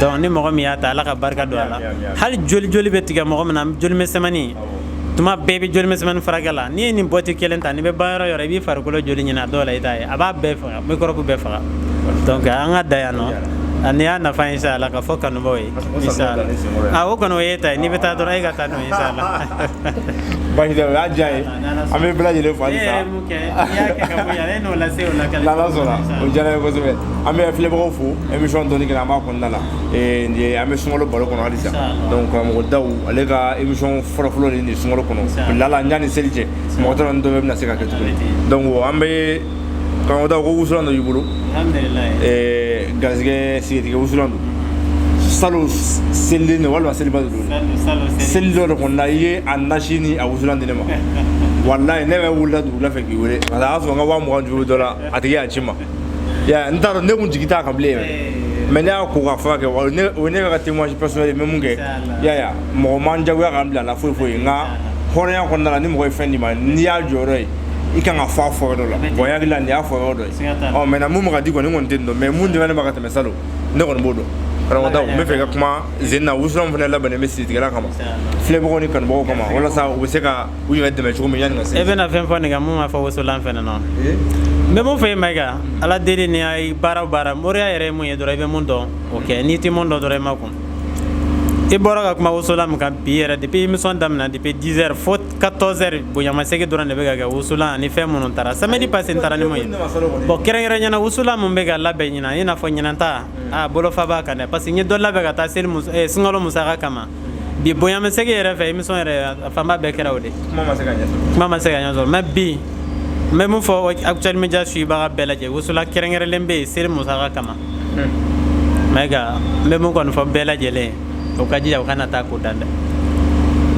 Donc ni mɔgɔ min y'a ta, Ala ka barika don a la. Hali joli joli bɛ tigɛ mɔgɔ min na, joli misɛnmanin, tuma bɛɛ bɛ joli misɛnmanin furakɛ la. N'i ye nin bɔti kelen ta, n'i bɛ ban yɔrɔ yɔrɔ, i b'i farikolo joli ɲini a dɔw la, i t'a ye, a b'a bɛɛ faga, microbe bɛɛ faga. Donc an ka da yan nɔ, ani y'a nafa, inshallah, ka fɔ kanubaw ye, inshallah. A o kɔni, o ye ta ye. N'i bɛ taa dɔrɔn, e ka taa n'o ye, inshallah. Baasi tɛ, o y'a diya ye. An bɛ bɛɛ lajɛlen fo E halisa. yɛrɛ ye mun kɛ, n'i y'a kɛ ka bɔ yan, e n'o lase o lakali. N'Ala sɔnna, o diyara n ye kosɛbɛ. An bɛ filɛbagaw fo. Émission dɔɔni kɛra, an b'a kɔnɔna la. Nin ye, an bɛ sunkalo baro kɔnɔ halisa. Donc karamɔgɔ Dawu, ale ka émission fɔlɔ-fɔlɔ de ye nin sunkalo kɔnɔ. Lala yanni seli cɛ, mɔgɔ t'a dɔn ni dɔ bɛna se ka kɛ tuguni. Donc an bɛ karamɔgɔ Dawu ko wusulan dɔ b'i bolo. Alhamdulilayi. Garisɛgɛ sigitigɛ wusulan don. Salon selilen don walima seliba de don? Seli dɔ de kɔnɔna, i ye a nasi ni a wusulan di ne ma. Walayi, ne bɛ wulila dugula fɛ k'i wele, parce que a y'a sɔrɔ n ka 20 000 juru dɔ la, a tigi y'a ci ma. Ya, n t'a dɔn, ne kun jigi t'a kan bilen yɛrɛ, mais ne y'a ko ka fura kɛ. O ye ne ka témoignage personnel ye. N bɛ mun kɛ ya ya, mɔgɔ man jagoya k'an bila a la foyi foyi. Nka hɔrɔnya kɔnɔna la, ni mɔgɔ ye fɛn d'i ma, n'i y'a jɔyɔrɔ ye, i kan ka fɔ a fɔ yɔrɔ dɔ la. Bon, n hakili la nin y'a fɔ yɔrɔ dɔ ye. Ɔ, maintenant mun bɛ ka di kɔni, n kɔni tɛ nin dɔn, mais mun dɛmɛ ne ma ka tɛmɛ salon, ne kɔni b'o dɔn. Karamɔgɔ Dawu, n bɛ fɛ i ka kuma zen na, wusulan fana labɛnnen bɛ siritigɛla kama, filɛbagaw ni kanubagaw kama, walasa u bɛ se ka u yɛrɛ dɛmɛ cogo min yanni ka se. E bɛna fɛn fɔ nin kan mun ma fɔ wusulan fɛnɛ nɔ. N bɛ mun fɔ e Mayiga, Ala deli ni a ye baara o baara, moriya yɛrɛ ye mun ye dɔrɔn, i bɛ mun dɔn o kɛ. N'i tɛ mun dɔn dɔrɔn, i ma kun. I bɔra ka kuma wusulan min kan bi yɛrɛ, depuis émission daminɛ, depuis 10 heures fo 14 heures, bonyamasegin dɔrɔn de bɛ ka kɛ wusulan ani fɛn minnu taara samedi passé. N taara ni mun ye? Bon, kɛrɛnkɛrɛnnenya la, wusulan mun bɛ ka labɛn ɲinan, i n'a fɔ ɲinan ta, a bolofa b'a kan dɛ, parce que n ye dɔ labɛn ka taa seli sunkalo musaka kama. Bi bonyamasegin yɛrɛ fɛ, émission yɛrɛ a fanba bɛɛ kɛra o de. Kuma ma se ka ɲɛ sɔrɔ. Kuma ma se ka ɲɛ sɔrɔ. Mais bi n bɛ mun fɔ Actuel Media suibaga bɛɛ lajɛ, wusulan kɛrɛnkɛrɛnlen bɛ yen seli musaka kama. Mayiga, n bɛ mun kɔni fɔ bɛɛ lajɛlen, o ka jija, o kana taa ko dan dɛ.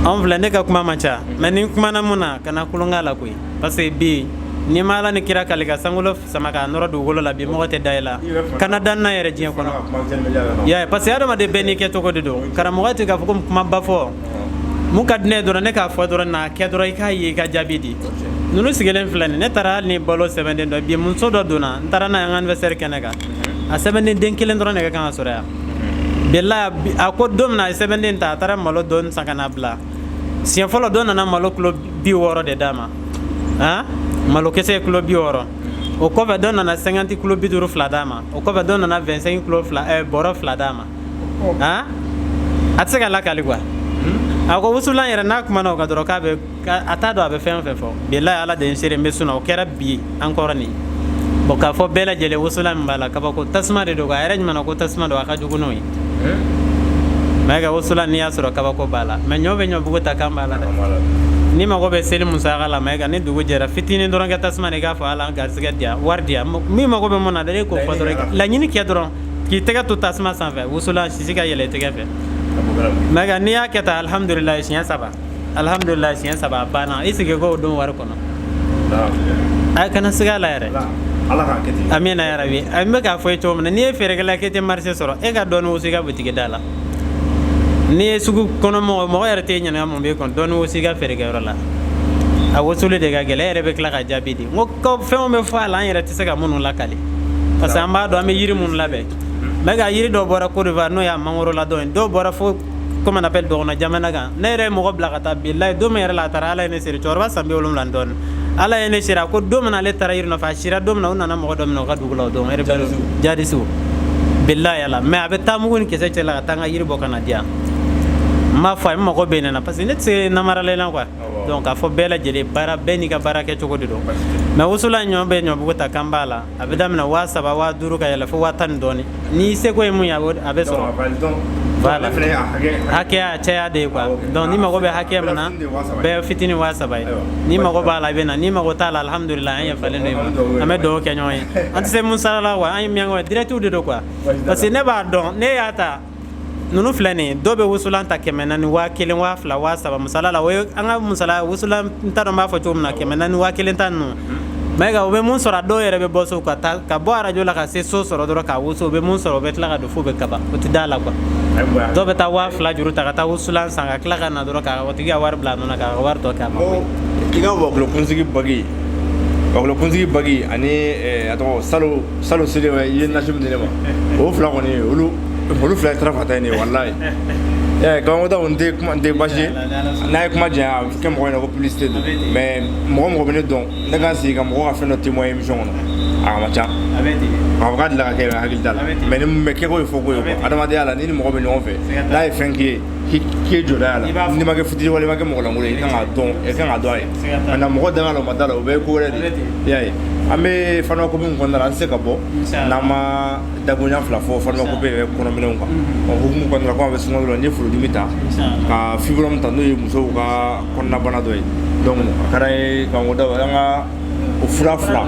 Anw filɛ, ne ka kuma man ca, mais ni n kumana mun na, kana kulonkɛ la koyi, parce que bi n'i ma Ala ni kira kali ka sankolo sama k'a nɔrɔ dugukolo la, bi mɔgɔ tɛ da i la, kana dan na yɛrɛ diɲɛ kɔnɔ. Ya, parce que adamaden bɛɛ n'i kɛcogo de don. Karamɔgɔ tɛ k'a fɔ ko kumaba fɔ. Mun ka di ne ye dɔrɔn, ne k'a fɔ dɔrɔn, n'a kɛ dɔrɔn, i k'a ye, i ka jaabi di. Ninnu sigilen filɛ nin, ne taara hali ni balo sɛbɛnden dɔ bi, muso dɔ donna, n taara n'a ye an ka anniversaire kɛnɛ kan, a sɛbɛnden den kelen dɔrɔn de ka kan ka sɔrɔ yan. Bilahi, a ko don min na a ye sɛbɛnden ta, a taara malo dɔɔni san ka na bila. Siɲɛ fɔlɔ, dɔ nana malo kilo 60 de d'a ma, han, malo kisɛ ye kilo 60. O kɔfɛ, dɔ nana 50 kilo 50 fila d'a ma. O kɔfɛ, dɔ nana 25 kilo fila, bɔrɔ fila d'a ma. Han, a tɛ se ka lakali quoi. A ko wusulan yɛrɛ n'a kumana o kan dɔrɔn, k'a bɛ a t'a dɔn a bɛ fɛn o fɛn fɔ. Bilahi, Ala de ye n seere, n bɛ sun na, o kɛra bi an kɔrɔ nin. Bon, k'a fɔ bɛɛ lajɛlen, wusulan min b'a la, kabako tasuma de don. A yɛrɛ ɲuman ko tasuma don, a ka jugu n'o ye. Mayiga, wusulan n'i y'a sɔrɔ, kabako b'a la. Mais ɲɔ bɛ ɲɔbugu ta kan b'a la dɛ. Ni mago bɛ seli musaka la, Mayiga, ni dugu jɛra, fitinin dɔrɔn kɛ tasuma na, i k'a fɔ Ala garisɛgɛ di yan, wari di yan. Min mago bɛ mun na dɛ, e k'o fɔ dɔrɔn, laɲini kɛ dɔrɔn, k'i tɛgɛ to tasuma sanfɛ, wusulan sisi ka yɛlɛ i tɛgɛ fɛ. Mayiga, n'i y'a kɛ tan, alihamudulilayi siɲɛ saba, alihamudulilayi siɲɛ saba, a banna. I sigi k'o don wari kɔnɔ, a kana siga a la yɛrɛ. Ala k'a kɛ ten. Amina yarabi. An bɛ k'a fɔ i cogo min na, n'i ye feerekɛla k'e tɛ marché sɔrɔ, e ka dɔɔni wusu i ka butigi da la. N'i ye sugu kɔnɔ mɔgɔ, mɔgɔ yɛrɛ t'e ɲininka mun b'e kɔnɔ, dɔɔni wusu i ka feerekɛyɔrɔ la. A wusuli de ka gɛlɛn, e yɛrɛ bɛ tila ka jaabi di. N ko fɛnw bɛ fɔ a la, an yɛrɛ tɛ se ka minnu lakali. Parce que an b'a dɔn an bɛ yiri minnu labɛn. Mais ka yiri dɔw bɔra Côte d'Ivoire, n'o y'a mangoro ladɔn ye, dɔw bɔra fo comme on appelle dɔgɔnɔ jamana kan. Ne yɛrɛ ye mɔgɔ bila ka taa, bilayi, don min yɛrɛ la a taara, Ala ye ne seere, cɛkɔrɔba san 70 ni dɔɔnin. Ala ye ne seere, a ko don min na ale taara yiri nɔfɛ, a sira don min na, u nana mɔgɔ dɔ minɛ u ka dugu la o don. Jadisiw. Bilayi Ala. Mais a bɛ taa mugu ni kisɛ cɛ la ka taa n ka yiri bɔ ka na di yan. N b'a fɔ a ye, n mago bɛ nin na parce que ne tɛ se namaralen na quoi. Donc k'a fɔ bɛɛ lajɛlen, baara bɛɛ n'i ka baara kɛcogo de don. Mais wusulan ɲɔ bɛ ɲɔbugu ta kan b'a la, a bɛ daminɛ 3000, 5000 ka yɛlɛ fo 10,000 ni dɔɔnin. N'i seko ye mun ye, a bɛ sɔrɔ. Voilà. Hakɛya caya de ye quoi. Donc n'i mago bɛ hakɛ min na, bɛɛ fitinin 3000 ye. N'i mago b'a la, i bɛ na. N'i mago t'a la, alhamdulillah, an yafalen don i ma. An bɛ dugawu kɛ ɲɔgɔn ye. An tɛ se mun sara la quoi, an ye miyankaw ye, direct de don quoi. Parce que ne b'a dɔn, ne y'a ta ninnu filɛ nin ye, dɔw bɛ wusulan ta 400, 1000, 2000, 3000 misala la. O ye an ka musala wusulan, n t'a dɔn n b'a fɔ cogo min na, 400, 1000 ta ninnu. Mais u bɛ mun sɔrɔ, a dɔw yɛrɛ bɛ bɔ so ka taa, ka bɔ arajo la ka se so sɔrɔ dɔrɔn k'a wusu, u bɛ mun sɔrɔ, u bɛ tila ka don f'u bɛ kaba, o tɛ da la quoi. Dɔw bɛ taa 2000 juru ta ka taa wusulan san, ka tila ka na dɔrɔn k'a tigi ka wari bila a nɔ na, k'a ka wari tɔ kɛ a ma. I ka wɔkulɔ kunsigi bagi, wɔkulɔ kunsigi bagi ani a tɔgɔ salo salo seli, i ye nasi min di ne ma, o fila kɔni, olu fila ye tara fata ye ne ye, walayi. Karamɔgɔ Dawu, n tɛ kuma, n tɛ baasi ye n'a ye kuma janya, a bɛ kɛ mɔgɔ ɲɛna ko publicité don. Mais mɔgɔ mɔgɔ bɛ ne dɔn, ne ka sigi ka mɔgɔ ka fɛn dɔ témoigner émission kɔnɔ, a ma ca. K'a fɔ k'a delila ka kɛ, hakili t'a la. Mais ni mais kɛko ye fɔko ye quoi. Adamadenya la, ni ni mɔgɔ bɛ ɲɔgɔn fɛ, n'a ye fɛn k'i ye, k'i ye jɔda y'a la, n'i ma kɛ fitiriwale, i ma kɛ mɔgɔ lankolon ye, i kan k'a dɔn, i kan k'a dɔn a ye. Maintenant mɔgɔ da la, o ma da la, o bɛɛ ye ko wɛrɛ de ye. I y'a ye, an bɛ pharmacopée min kɔnɔna la, an tɛ se ka bɔ n'an ma dakuruɲa fila fɔ pharmacopée yɛrɛ kɔnɔminɛnw kan. O hukumu kɔnɔna la, komi a bɛ sunkalo la, n'i ye furudimi ta ka fibrome ta, n'o ye musow ka kɔnɔnabana dɔ ye, donc a ka d'an ye karamɔgɔ Dawu, an ka o fura fila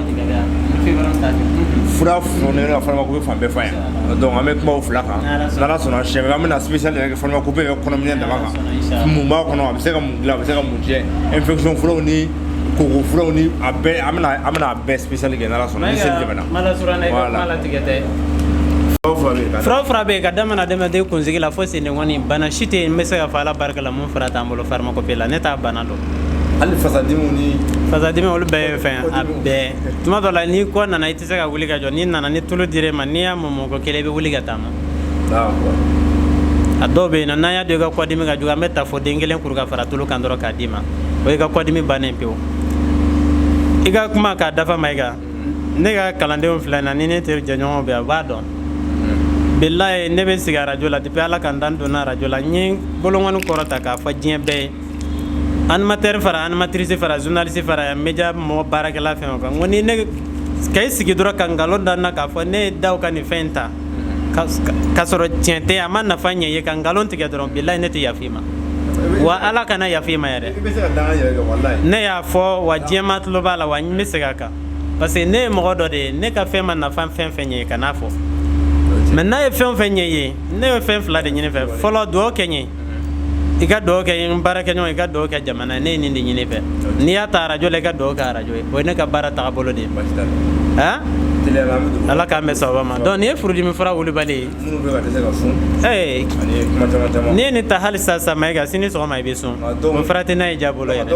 fura fɔlen ka pharmacopée fan bɛɛ fa yan. Donc an bɛ kuma o fila kan n'Ala sɔnna. Siɲɛ wɛrɛ an bɛna spécial yɛrɛ kɛ pharmacopée yɛrɛ kɔnɔminɛn dama kan, mun b'a kɔnɔ, a bɛ se ka mun dilan, a bɛ se ka mun tiɲɛ, infection furaw ni koko furaw ni a bɛɛ, an bɛna a bɛɛ spécial kɛ n'Ala sɔnna, ni seli tɛmɛna. Voilà. Fura fura bɛ yen ka daminɛ adamaden kunsigi la fo sendenkɔni, bana si tɛ yen n bɛ se ka fɔ Ala barika la mun fura t'an bolo pharmacopée la. Ne t'a bana dɔn. Hali fasadimiw ni fasadimi, olu bɛɛ ye fɛn, a bɛɛ. Tuma dɔ la, n'i kɔ nana, i tɛ se ka wuli ka jɔ, n'i nana ni tulu dir'e ma, n'i y'a mɔmɔ ko kelen, i bɛ wuli ka taama. A dɔw bɛ yen nɔ, n'an y'a dɔn i ka kɔdimi ka jugu, an bɛ tafo den kelen kuru ka fara tulu kan dɔrɔn k'a d'i ma, o y'i ka kɔdimi bannen pewu. I ka kuma k'a dafa, Mayiga, ne ka kalandenw filɛ na ni ne teri jɛɲɔgɔnw bɛ yan, u b'a dɔn. Bilayi, ne bɛ sigi arajo la depuis Ala ka n dan donna arajo la, n ye bolonkɔni kɔrɔta k'a fɔ diɲɛ bɛɛ ye, animateur fara animatrice fara journaliste fara média mɔgɔ baarakɛla fɛn o fɛn, n ko ni ne ka i sigi dɔrɔn ka nkalon da n na k'a fɔ ne ye Dawu ka nin fɛn in ta ka sɔrɔ tiɲɛ tɛ, a ma nafa ɲɛ ye, ka nkalon tigɛ dɔrɔn, bilayi, ne tɛ yafa i ma, wa Ala kana yafa i ma yɛrɛ. Ne y'a fɔ wa diɲɛ ma tulo b'a la, wa n bɛ segin a kan, parce que ne ye mɔgɔ dɔ de ye, ne ka fɛn ma nafa fɛn fɛn ɲɛ ye, kan'a fɔ. Mais n'a ye fɛn o fɛn ɲɛ ye, ne ye fɛn fila de ɲini fɛ. Fɔlɔ, dugawu kɛ n ye, i ka dugawu kɛ n baarakɛɲɔgɔn, i ka dugawu kɛ jamana ye. Ne ye nin de ɲini fɛ. N'i y'a ta arajo la, i ka dugawu kɛ arajo ye. O ye ne ka baara tagabolo de ye. Han, Ala k'an bɛn sababa ma. Donc nin ye furudimi fura wulibali ye. N'i ye nin ta hali sisan, Mayiga, sini sɔgɔma i bɛ sun. O fura tɛ n'a ye ja bolo yɛrɛ.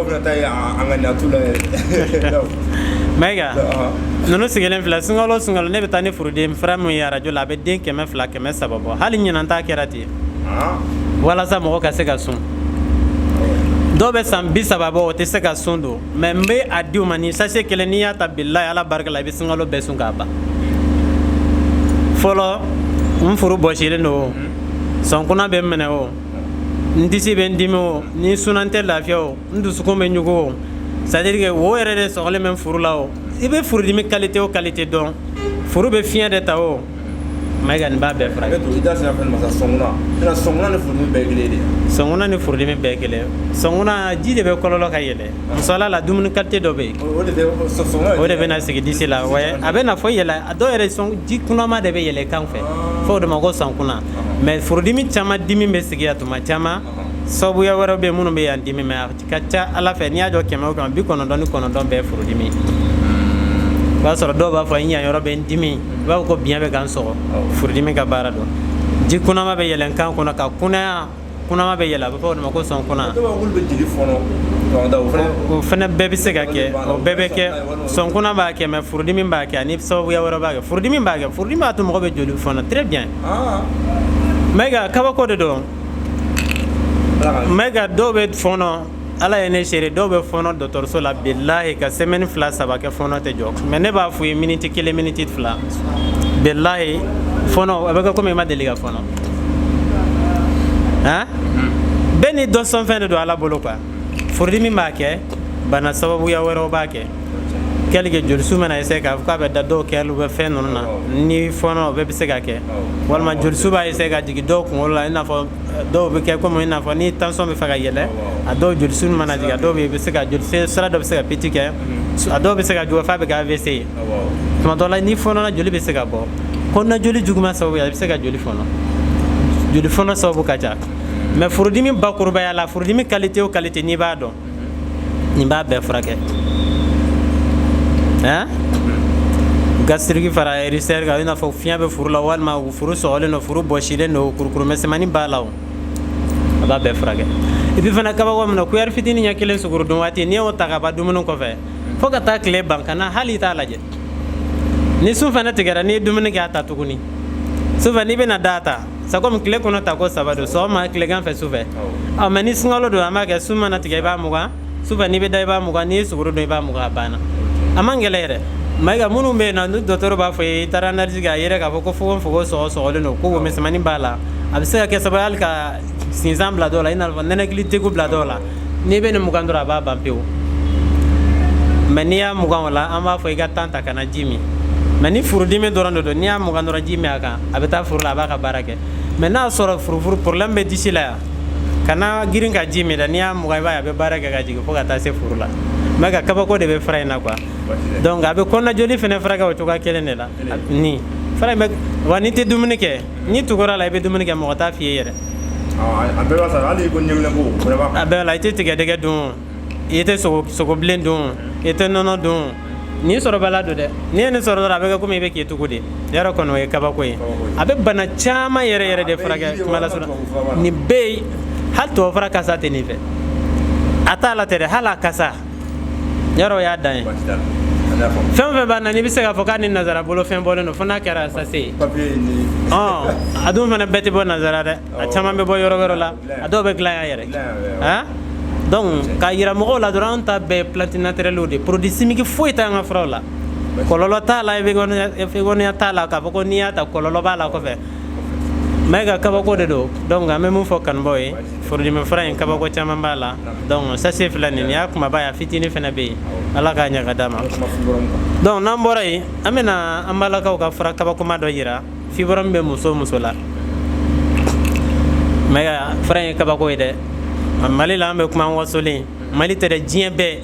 Mayiga, ninnu sigilen filɛ, sunkalo sunkalo ne bɛ taa ni furudimi fura min ye arajo la, a bɛ den 200, 300 bɔ. Hali ɲinan ta kɛra ten, walasa mɔgɔ ka se ka sun. Dɔw bɛ san 30 bɔ, o tɛ se ka sun don, mais n bɛ a di u ma ni sachet kelen. N'i y'a ta, bilayi, Ala barika la, i bɛ sunkalo bɛɛ sun k'a ban. Fɔlɔ, n furu bɔsilen don o, sɔnkunna bɛ n minɛ o, n disi bɛ n dimi o, ni sunna n tɛ lafiya o, n dusukun bɛ ɲugu o, c'est à dire que wo yɛrɛ de sɔgɔlen bɛ n furu la o. I bɛ furudimi qualité o qualité dɔn, furu bɛ fiɲɛ de ta o, Mayiga, nin b'a bɛɛ furakɛ. I da sera fɛn ma sa, sɔnkuna. Sɔnkuna ni furudimi bɛɛ ye kelen de ye? Sɔnkuna ni furudimi bɛɛ ye kelen. Sɔnkuna, ji de bɛ kɔlɔlɔ ka yɛlɛ. Misali la, dumuni qualité dɔ bɛ yen, o de bɛna sigi disi la, a bɛ na fɔ yɛlɛ. A dɔw yɛrɛ sɔn ji kunama de bɛ yɛlɛ kan fɛ, fo o de ma ko sɔnkuna. Mais furudimi caman dimi bɛ sigi yan tuma caman, sababuya wɛrɛw bɛ yen minnu bɛ yan dimi, mais a ka ca Ala fɛ, n'i y'a jɔ 100 o 100, 99 bɛɛ ye furudimi. O b'a sɔrɔ dɔw b'a fɔ n yan yɔrɔ bɛ n dimi, i b'a fɔ ko biɲɛ bɛ ka n sɔgɔ. Furudimi ka baara don. Ji kunama bɛ yɛlɛn kan kɔnɔ ka kunaya, kunama bɛ yɛlɛ, a bɛ fɔ o de ma ko sɔn kuna. O fana bɛɛ bɛ se ka kɛ, o bɛɛ bɛ kɛ. Sɔnkuna b'a kɛ, mais furudimi b'a kɛ ani sababuya wɛrɛ b'a kɛ. Furudimi b'a kɛ, furudimi b'a to mɔgɔ bɛ joli fɔnɔ très bien. Mayiga, kabako de don. Mayiga, dɔw bɛ fɔnɔ, Ala ye ne seere, dɔw bɛ fɔnɔ dɔgɔtɔrɔso la, bilahi, ka semaine 2 3 kɛ, fɔnɔ tɛ jɔ. Mais ne b'a f'u ye minute 1, minute 2, bilahi, fɔnɔ a bɛ kɛ komi i ma deli ka fɔnɔ. Han, bɛɛ ni dɔ sɔnfɛn de don Ala bolo quoi. Furudimi b'a kɛ, bana sababuya wɛrɛw b'a kɛ, quelque jolisu mana essayer k'a fɔ k'a bɛ da dɔw kɛr'u bɛ fɛn ninnu na ni fɔnɔ, o bɛɛ bɛ se ka kɛ. Walima jolisu b'a essayer ka jigin dɔw kunkolo la, i n'a fɔ dɔw bɛ kɛ komi i n'a fɔ ni tension bɛ fɛ ka yɛlɛ, a dɔw jolisu mana jigin, a dɔw bɛ yen, i bɛ se ka joli sira dɔ bɛ se ka piti kɛ, a dɔw bɛ se ka juguya f'a bɛ kɛ AVC ye. Tuma dɔ la, ni fɔnɔna, joli bɛ se ka bɔ. Kɔnɔna joli juguman sababu ye, a bɛ se ka joli fɔnɔ. Joli fɔnɔ sababu ka ca, mais furudimi bakurubaya la, furudimi qualité o qualité, n'i b'a dɔn, nin b'a bɛɛ furakɛ. Hein, gastrique fara ulcère kan, i n'a fɔ fiɲɛ bɛ furu la, walima furu sɔgɔlen don, furu bɔsilen don, kurukuru misɛnmanin b'a la, o a b'a bɛɛ furakɛ. Et puis fana, kabako min na, cuillère fitinin ɲɛ kelen sukaro dun waati, n'i y'o ta ka ban dumuni kɔfɛ fo ka taa tile ban, ka na hali i t'a lajɛ. Ni sun fana tigɛra, n'i ye dumuni kɛ, a ta tuguni sufɛ, n'i bɛna da ta, c'est comme tile kɔnɔ ta ko saba don: sɔgɔma, tilegan fɛ, sufɛ. Ɔ, mais ni sunkalo don, an b'a kɛ sun mana tigɛ, i b'a 20, sufɛ n'i bɛ da, i b'a 20, n'i ye sukaro dun, i b'a 20, a banna. A man gɛlɛn yɛrɛ. Mayiga, minnu bɛ yen nɔ, ni docteur b'a fɔ i taara analyse kɛ, a yɛrɛ k'a fɔ ko fogofogo sɔgɔ sɔgɔlen don, ko wo misɛnmanin b'a la, a bɛ se ka kɛ sababu ye hali ka sinzan bila dɔw la, i n'a fɔ nɛnɛkili degun bila dɔw la. N'i bɛ nin 20 dɔrɔn, a b'a ban pewu. Mais n'i y'a 20 o la, an b'a fɔ i ka tan ta ka na ji min. Mais ni furudimi dɔrɔn de don, n'i y'a 20 dɔrɔn, ji min a kan, a bɛ taa furu la, a b'a ka baara kɛ. Mais n'a sɔrɔ furufuru problème bɛ disi la yan, kana girin ka ji min dɛ. N'i y'a 20, i b'a ye a bɛ baara kɛ ka jigin fo ka taa se furu la. Mais ka kabako de bɛ fura in na quoi. Donc a bɛ kɔnɔnajoli fana furakɛ o cogoya kelen de la. Ni fura in bɛ wa, n'i tɛ dumuni kɛ, n'i tugura la, i bɛ dumuni kɛ, mɔgɔ t'a f'i ye yɛrɛ. A bɛɛ b'a sɔrɔ hali ko ɲɛminɛko o fana b'a A bɛɛ la. I tɛ tigɛdɛgɛ dun, i tɛ sogo sogobilen dun, i tɛ nɔnɔ dun. Nin sɔrɔbala don dɛ. N'i ye nin sɔrɔ dɔrɔn, a bɛ kɛ komi i bɛ k'i tugu de. Yarɔ kɔni, o ye kabako ye. A bɛ bana caman yɛrɛ yɛrɛ de furakɛ. Kuma la surunya, nin bɛɛ ye, hali tubabufura kasa tɛ nin fɛ, a t'a la tɛ dɛ, hali a kasa, yarɔ o y'a dan ye. Fɛn o fɛn b'a na, n'i bɛ se k'a fɔ k'a ni nanzara bolo fɛn bɔlen don, fo n'a kɛra sachet ye. A dun fana bɛɛ tɛ bɔ nanzara dɛ, a caman bɛ bɔ yɔrɔ wɛrɛ la, a dɔw bɛ dilan yan yɛrɛ. Han, donc k'a yira mɔgɔw la dɔrɔn, an ta bɛɛ ye plante naturelle de, produit chimique foyi t'an ka furaw la, kɔlɔlɔ t'a la, effet t'a la, k'a fɔ ko n'i y'a ta, kɔlɔlɔ b'a la kɔfɛ. Mais ka kabako de don. Donc an bɛ mun fɔ kanubaw ye? Furudimi fura in, kabako caman b'a la. Donc sachet filɛ nin y'a kumaba ye, a fitinin fana bɛ yen. Ala k'a ɲɛ ka d'a ma. Donc n'an bɔra yen, an bɛna an balakaw ka fura kabakoma dɔ yira. Fibrome bɛ muso o muso la, mais fura in ye kabako ye dɛ. Mali la, an bɛ kuma an wasolen, Mali tɛ dɛ, diɲɛ bɛɛ.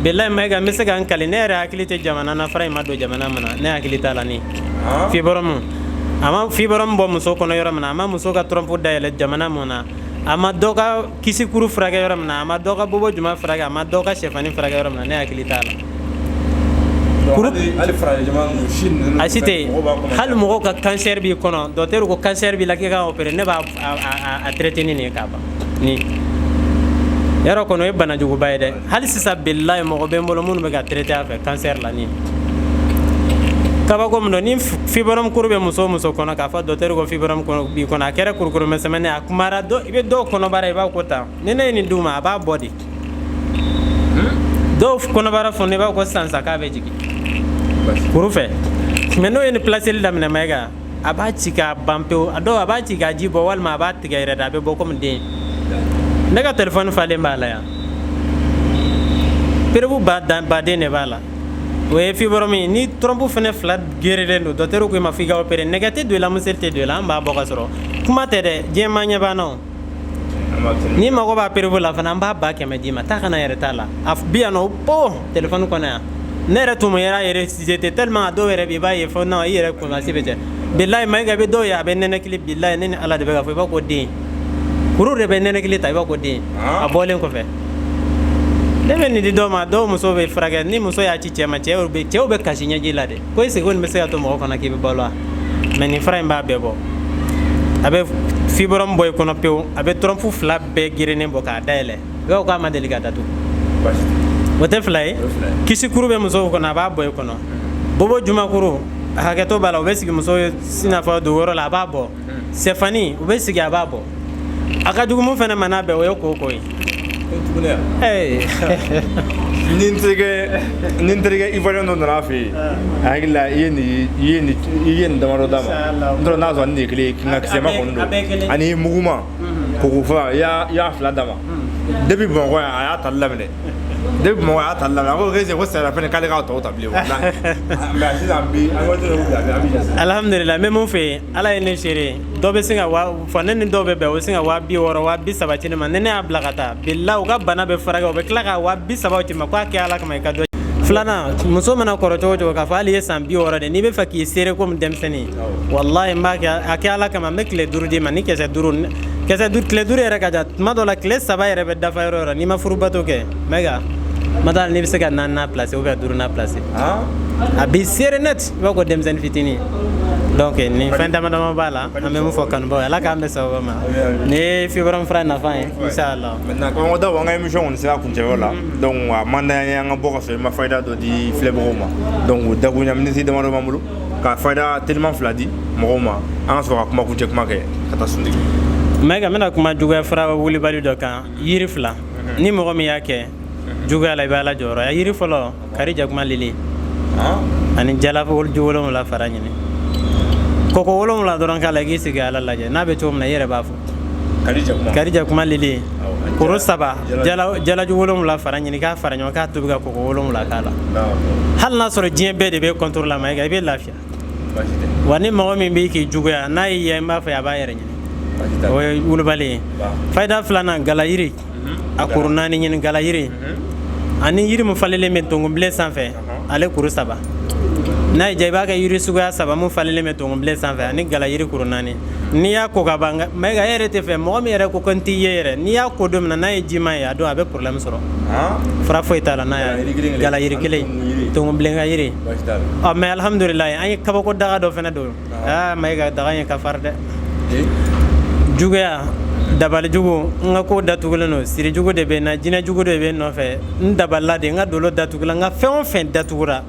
Bilahi Mayiga, n bɛ se ka n kali, ne yɛrɛ hakili tɛ jamana na fura in ma don jamana min na, ne hakili t'a la. Ni fibrome, a ma fibrome bɔ muso kɔnɔ yɔrɔ min na, a ma muso ka trompe dayɛlɛ jamana mun na, a ma dɔ ka kisikuru furakɛ yɔrɔ min na, a ma dɔ ka bobo juma furakɛ, a ma dɔ ka sɛfani furakɛ yɔrɔ min na, ne hakili t'a la. A si tɛ yen. Hali mɔgɔw ka cancer b'i kɔnɔ, docteur ko cancer b'i la, k'i ka opérer, ne b'a a traiter ni nin ye k'a ban. Ni yɔrɔ kɔnɔ, o ye banajuguba ye dɛ. Hali sisan, bilahi, mɔgɔ bɛ n bolo minnu bɛ ka traiter a fɛ cancer la. Ni kabako min don, ni fibrome kuru bɛ muso o muso kɔnɔ, k'a fɔ docteur ko fibrome b'i kɔnɔ, a kɛra kurukuru misɛnmanin, a kumara dɔ, i bɛ dɔw kɔnɔbara, i b'a ko tan, ni ne ye nin d'u ma, a b'a bɔ de. Dɔw kɔnɔbara funu, i b'a ko sisan k'a bɛ jigin kuru fɛ. Mais n'o ye ni placeli daminɛ, Mayiga, a b'a ci k'a ban pewu. A dɔw, a b'a ci k'a ji bɔ, walima a b'a tigɛ yɛrɛ de, a bɛ bɔ komi den. Ne ka téléphone falen b'a la yan, preuve baden de b'a la. O ye fibrome ye. Ni trompe fana fila gerelen don, docteur ko i ma f'i ka opérer, nɛgɛ tɛ don i la, museli tɛ don i la, an b'a bɔ ka sɔrɔ kuma tɛ dɛ. Diɲɛ maa ɲɛ b'an na o. N'i mago b'a preuve la fana, an b'a 100 000 d'i ma, taa kana yɛrɛ t'a la. A bi yan nɔ po téléphone kɔnɔ yan, ne yɛrɛ tun yɛrɛ yɛrɛ tellement, a dɔw yɛrɛ bɛ i b'a ye fɔ non, i yɛrɛ kunnasi bɛ cɛ. Bilahi Mayiga, i bɛ dɔw ye, a bɛ nɛnɛkili. Bilahi, ne ni Ala de bɛ ka fɔ, i b'a ko den kuru de bɛ nɛnɛkili ta, i b'a ko den a bɔlen kɔfɛ. Ne bɛ nin di dɔw ma, dɔw muso bɛ furakɛ, ni muso y'a ci cɛ ma, cɛw bɛ kasi ɲɛji la de ko est-ce que ko nin bɛ se ka to mɔgɔ kɔnɔ k'i bɛ balo wa? Mais nin fura in b'a bɛɛ bɔ. A bɛ fibrome bɔ i kɔnɔ pewu, a bɛ trompe fila bɛɛ gerennen bɔ k'a dayɛlɛ, i b'a fɔ k'a ma deli ka datugu. O tɛ fila ye. Kisikuru bɛ musow kɔnɔ, a b'a bɔ i kɔnɔ. Bobo jumakuru, hakɛto b'a la, o bɛ sigi muso sinafɔ dogoyɔrɔ la, a b'a bɔ. Sɛfani, u bɛ sigi, a b'a bɔ. A ka jugu mun fana ma n'a bɛɛ, o ye koko ye. Ni n terikɛ ivoirien dɔ nana fɛ yen, a hakili la i ye nin, i ye nin, i ye nin damadɔ d'a ma. N t'a dɔn n'a sɔrɔ nin de ye kelen ye, nka kisɛma kɔni don ani muguma koko fura, i y'a fila d'a ma. Depuis Bamakɔ yan, a y'a tali daminɛ. Depuis Bamakɔ, a y'a tali daminɛ. A ko ko sara fɛnɛ, k'ale k'a tɔw ta bilen, walahi. Mais sisan bi, an waati dɔ wuli, a bɛ jate. Alhamdulillah, n bɛ mun fɛ yen, Ala ye ne seere, dɔ bɛ se ka waa fɔ ne ni dɔw bɛ bɛn, o bɛ se ka 60 000, 30 000 ci ne ma. Ni ne y'a bila ka taa, bilahi, u ka bana bɛ furakɛ, u bɛ tila ka 30 000 ci ma k'a kɛ Ala kama i ka dɔ. Filanan, muso mana kɔrɔ cogo o cogo, k'a fɔ hali i ye san 60 de, n'i bɛ fɛ k'i seere komi denmisɛnnin, walahi, n b'a kɛ, a kɛ Ala kama, n bɛ tile 5 d'i ma. Ni kisɛ duuru, kisɛ duuru, tile 5 yɛrɛ ka ca. Tuma dɔw la, tile 3 yɛrɛ bɛ dafa yɔrɔ o yɔrɔ. N'i ma furubato kɛ, mɛga ma t'a la, n'i bɛ se ka naaninan placer ou bien duurunan placer, a b'i seere net, i b'a fɔ ko denmisɛnnin fitinin. Donc nin fɛn dama dama b'a la, an bɛ mun fɔ kanubaw ye, Ala k'an bɛn sababa ma. Nin ye fibrome fura nafa ye, inshallah. Maintenant, karamɔgɔ Dawu, an ka émission kɔni sera kuncɛyɔrɔ la. Donc a man d'an ye an ka bɔ ka sɔrɔ i ma fayida dɔ di filɛbagaw ma. Donc dakuruɲa miniti damadɔ b'an bolo ka fayida teliman fila di mɔgɔw ma, an ka sɔrɔ ka kuma kuncɛ kuma kɛ ka taa suntigi. Mayiga, n bɛna kuma juguya fura wulibali dɔ kan, yiri fila. Ni mɔgɔ min y'a kɛ juguya la, i bɛ Ala jɔyɔrɔ ya. Yiri fɔlɔ, kari jakuma lili ani jala ju 7 fara ɲini, kɔkɔ 7 dɔrɔn k'a la, i k'i sigi Ala lajɛ n'a bɛ cogo min na, i yɛrɛ b'a fɔ. Kari jakuma. Kari jakuma lili koro saba, jalaju 7 fara ɲini, k'a fara ɲɔgɔn, k'a tobi ka kɔkɔ 7 k'a la. Hali n'a sɔrɔ diɲɛ bɛɛ de bɛ contre la, Mayiga, i bɛ lafiya. Wa ni mɔgɔ min b'i k'i juguya, n'a y'i ye, n b'a fɔ a b'a yɛrɛ ɲini. O ye wulibali ye. Fayida filanan, galayiri a kuru naani ɲini, galayiri ani yiri min falenlen bɛ tonkunbilen sanfɛ, ale kuru saba. N'a y'i diya, i b'a kɛ yiri suguya saba mun falenlen bɛ tonkunbilen sanfɛ ani galayiri kuru naani. N'i y'a ko ka ban, Mayiga, e yɛrɛ tɛ fɛ mɔgɔ min yɛrɛ ko ko n t'i ye yɛrɛ, n'i y'a ko don min na, n'a ye jima ye, a don a bɛ problème sɔrɔ. Fura foyi t'a la n'a y'a galayiri kelen, tonkunbilen ka yiri. Ɔ mais alhamdulilayi, an ye kabako daga dɔ fana don. Aa Mayiga, daga in ka farin dɛ. Juguya, dabali jugu, n ka ko datugulen don, siri jugu de bɛ n na, jinɛ jugu de bɛ n nɔfɛ, n dabalila de, n ka dolo datugula, n ka fɛn o fɛn datugura.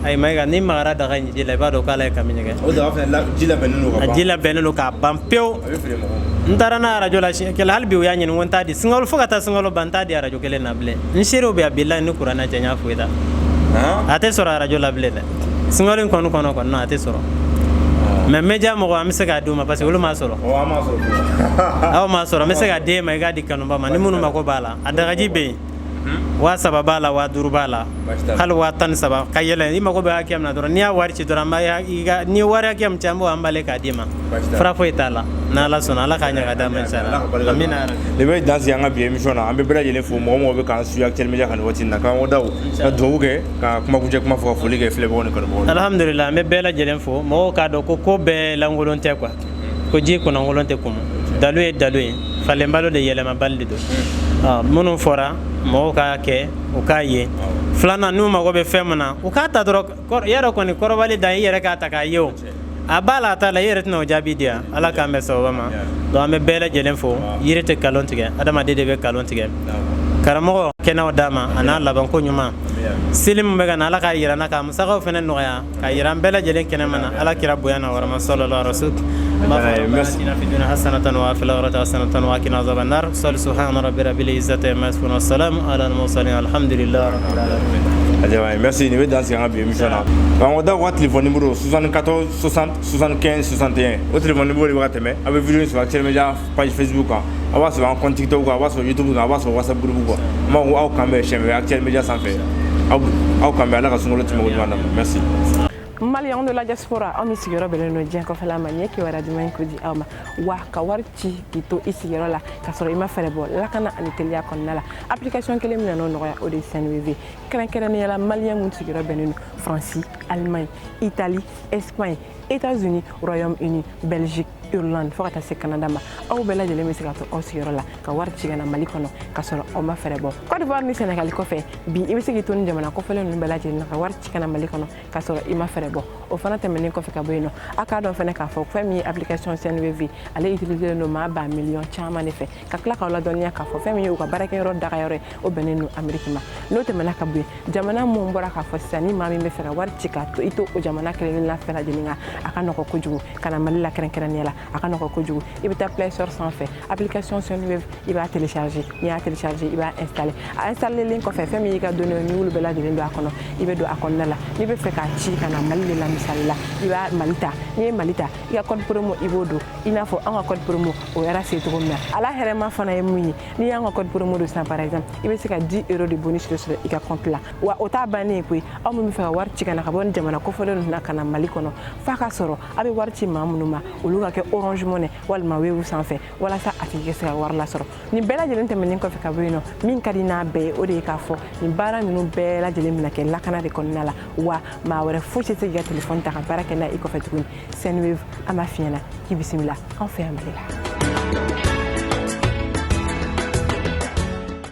Ayi Mayiga, n'i magara daga in ji la, i b'a dɔn k'Ala ye kami ɲɛgɛn. O daga fana ji labɛnnen don ka ban. A ji labɛnnen don k'a ban pewu. A bɛ feere mɔgɔw ma. N taara n'a arajo la siɲɛ kelen, hali bi u y'a ɲini ko n t'a di sunkalo, fo ka taa sunkalo ban, n t'a di arajo kelen na bilen. N seerew bɛ yan, bilahi, ni kuranɛ cɛ, n y'a foyi ta. A tɛ sɔrɔ arajo la bilen dɛ, sunkalo in kɔni kɔnɔ kɔni, non, a tɛ sɔrɔ. Mais média mɔgɔ, an bɛ se k'a d'u ma parce que olu m'a sɔrɔ. Ɔ, an m'a sɔrɔ. Aw m'a sɔrɔ, n bɛ se k'a d'e ma, i k'a di kanuba ma ni minnu mako b'a la. A dagaji bɛ yen, 3000 b'a la, 5000 b'a la, hali 13,000 ka yɛlɛ. I mago bɛ hakɛ min na dɔrɔn, n'i y'a wari ci dɔrɔn, an b'a i ka n'i ye wari hakɛ min ci, an b'o emballer k'a d'i ma. Fura foyi t'a la. N'Ala sɔnna, Ala k'a ɲɛ ka d'a ma, inchallah, amina. Nin bɛ dan sigi an ka bi émission na. An bɛ bɛɛ lajɛlen fo, mɔgɔ mɔgɔ bɛ k'an suit Actuel Media kan nin waati in na. Karamɔgɔ Dawu, ka dugawu kɛ ka kumakuncɛ kuma fɔ, ka foli kɛ filɛbagaw ni kanubagaw. Alhamdulillah, an bɛ bɛɛ lajɛlen fo. Mɔgɔw k'a dɔn ko ko bɛɛ lankolon tɛ quoi, ko ji kunnankolon tɛ kumu, dalu ye dalu ye, falenbalo de, yɛlɛmabali de don. Minnu fɔra, mɔgɔw k'a kɛ, u k'a ye. Filanan, n'u mago bɛ fɛn min na, u k'a ta dɔrɔn. Yɔrɔ kɔni kɔrɔbali dan, i yɛrɛ k'a ta k'a ye, o a b'a la, a t'a la, i yɛrɛ tɛna o jaabi di yan. Ala k'an bɛn sababa ma. Donc an bɛ bɛɛ lajɛlen fo. Yiri tɛ nkalon tigɛ, adamaden de bɛ nkalon tigɛ. Karamɔgɔ kɛnɛw d'a ma, a n'a labanko ɲuman. Seli min bɛ ka na, Ala k'a yira n na, k'a musakaw fana nɔgɔya, k'a yira an bɛɛ lajɛlen kɛnɛma na, Ala kira bonya na warama sallallahu alaihi wasallam. Merci. في الدنيا حسنة وفي الآخرة حسنة وقنا عذاب النار. صل سبحان ربي رب العزة عما يصفون والسلام على المرسلين، الحمد لله رب العالمين. Ayiwa, merci. Nin bɛ dan sigi an ka bi émission na. Karamɔgɔ Dawu ka téléphone numéro 74 60 75 61, o téléphone numéro de bɛ ka tɛmɛ. A bɛ vidéo in sɔrɔ Actuel Media page Facebook kan, a b'a sɔrɔ an compte TikTok kan, a b'a sɔrɔ YouTube kan, a b'a sɔrɔ WhatsApp groupe kan. N b'a fɔ aw kan bɛn siɲɛ wɛrɛ Actuel Media sanfɛ. Aw kan bɛn, Ala ka sunkalo tɛmɛ ko ɲuman d'an ma. Merci. Maliyɛnw de la diaspora, aw min sigiyɔrɔ bɛnnen don diɲɛ kɔfɛla ma, nin ye kibaruya duman ye ko di aw ma. Wa ka wari ci k'i to i sigiyɔrɔ la k'a sɔrɔ i ma fɛɛrɛ bɔ, lakana ani teliya kɔnɔna la, application kelen min nana o nɔgɔya, o de ye Sendwave. Kɛrɛnkɛrɛnnenya la, maliyɛn mun sigiyɔrɔ bɛnnen don Faransi, Allemagne, Italie, Espagne, États-Unis, Royaume-Uni, Belgique, Irlande, fo ka taa se Canada ma, aw bɛɛ lajɛlen bɛ se ka to aw sigiyɔrɔ la ka wari ci ka na Mali kɔnɔ ka sɔrɔ aw ma fɛɛrɛ bɔ. Côte d'Ivoire ni Sénégal kɔfɛ, bi i bɛ se k'i to ni jamana kɔfɛlen ninnu bɛɛ lajɛlen na ka wari ci ka na Mali kɔnɔ ka sɔrɔ i ma fɛɛrɛ bɔ. O fana tɛmɛnen kɔfɛ ka bɔ yen nɔ, a k'a dɔn fana k'a fɔ fɛn min ye application Sendwave, ale utiliser don maa ba miliyɔn caman de fɛ. Ka tila k'aw ladɔnniya k'a fɔ fɛn min ye u ka baarakɛyɔrɔ dagayɔrɔ ye, o bɛnnen don Amérique ma. N'o tɛmɛna ka bɔ yen, jamana mun bɔra k'a fɔ sisan, ni maa min bɛ fɛ ka wari ci ka to i to o jamana kelen na fɛn lajɛlen kan, a ka nɔgɔ kojugu ka na Mali la. Kɛrɛnkɛrɛnnenya la, a ka nɔgɔ kojugu. I bɛ taa Play Store sanfɛ, application Sendwave, i b'a télécharger. N'i y'a télécharger, i b'a installer. A installelen kɔfɛ, fɛn min y'i ka données, n'i y'olu bɛɛ lajɛlen don a kɔnɔ, i bɛ don a kɔnɔna la. N'i bɛ fɛ k'a ci ka na Mali de la, misali la, i b'a Mali ta. N'i ye Mali ta, i ka code promo, i b'o don, i n'a fɔ an ka code promo o yɛrɛ se cogo min na. A la hɛrɛma fana ye mun ye? N'i y'an ka code promo don sisan, par exemple, i bɛ se ka 10 euros de bonus de sɔrɔ i ka compte la. Wa o t'a bannen ye koyi. Aw min bɛ fɛ ka wari ci ka na ka bɔ ni jamana kofɔlen ninnu na ka na Mali kɔnɔ, f'a ka sɔrɔ a bɛ wari ci maa minnu ma, olu ka kɛ Orange Money walima Wave sanfɛ, walasa a tigi ka se ka wari lasɔrɔ. Nin bɛɛ lajɛlen tɛmɛnen kɔfɛ ka bɔ yen nɔ, min ka di n'a bɛɛ ye, o de ye k'a fɔ nin baara ninnu bɛɛ lajɛlen bɛna kɛ lakana de kɔnɔna la. Wa maa wɛrɛ fosi tɛ se k'i ka telefɔni ta ka baara kɛ n'a i kɔfɛ tuguni. Sendwave, an b'a f'i ɲɛna k'i bisimila an fɛ yan Mali la.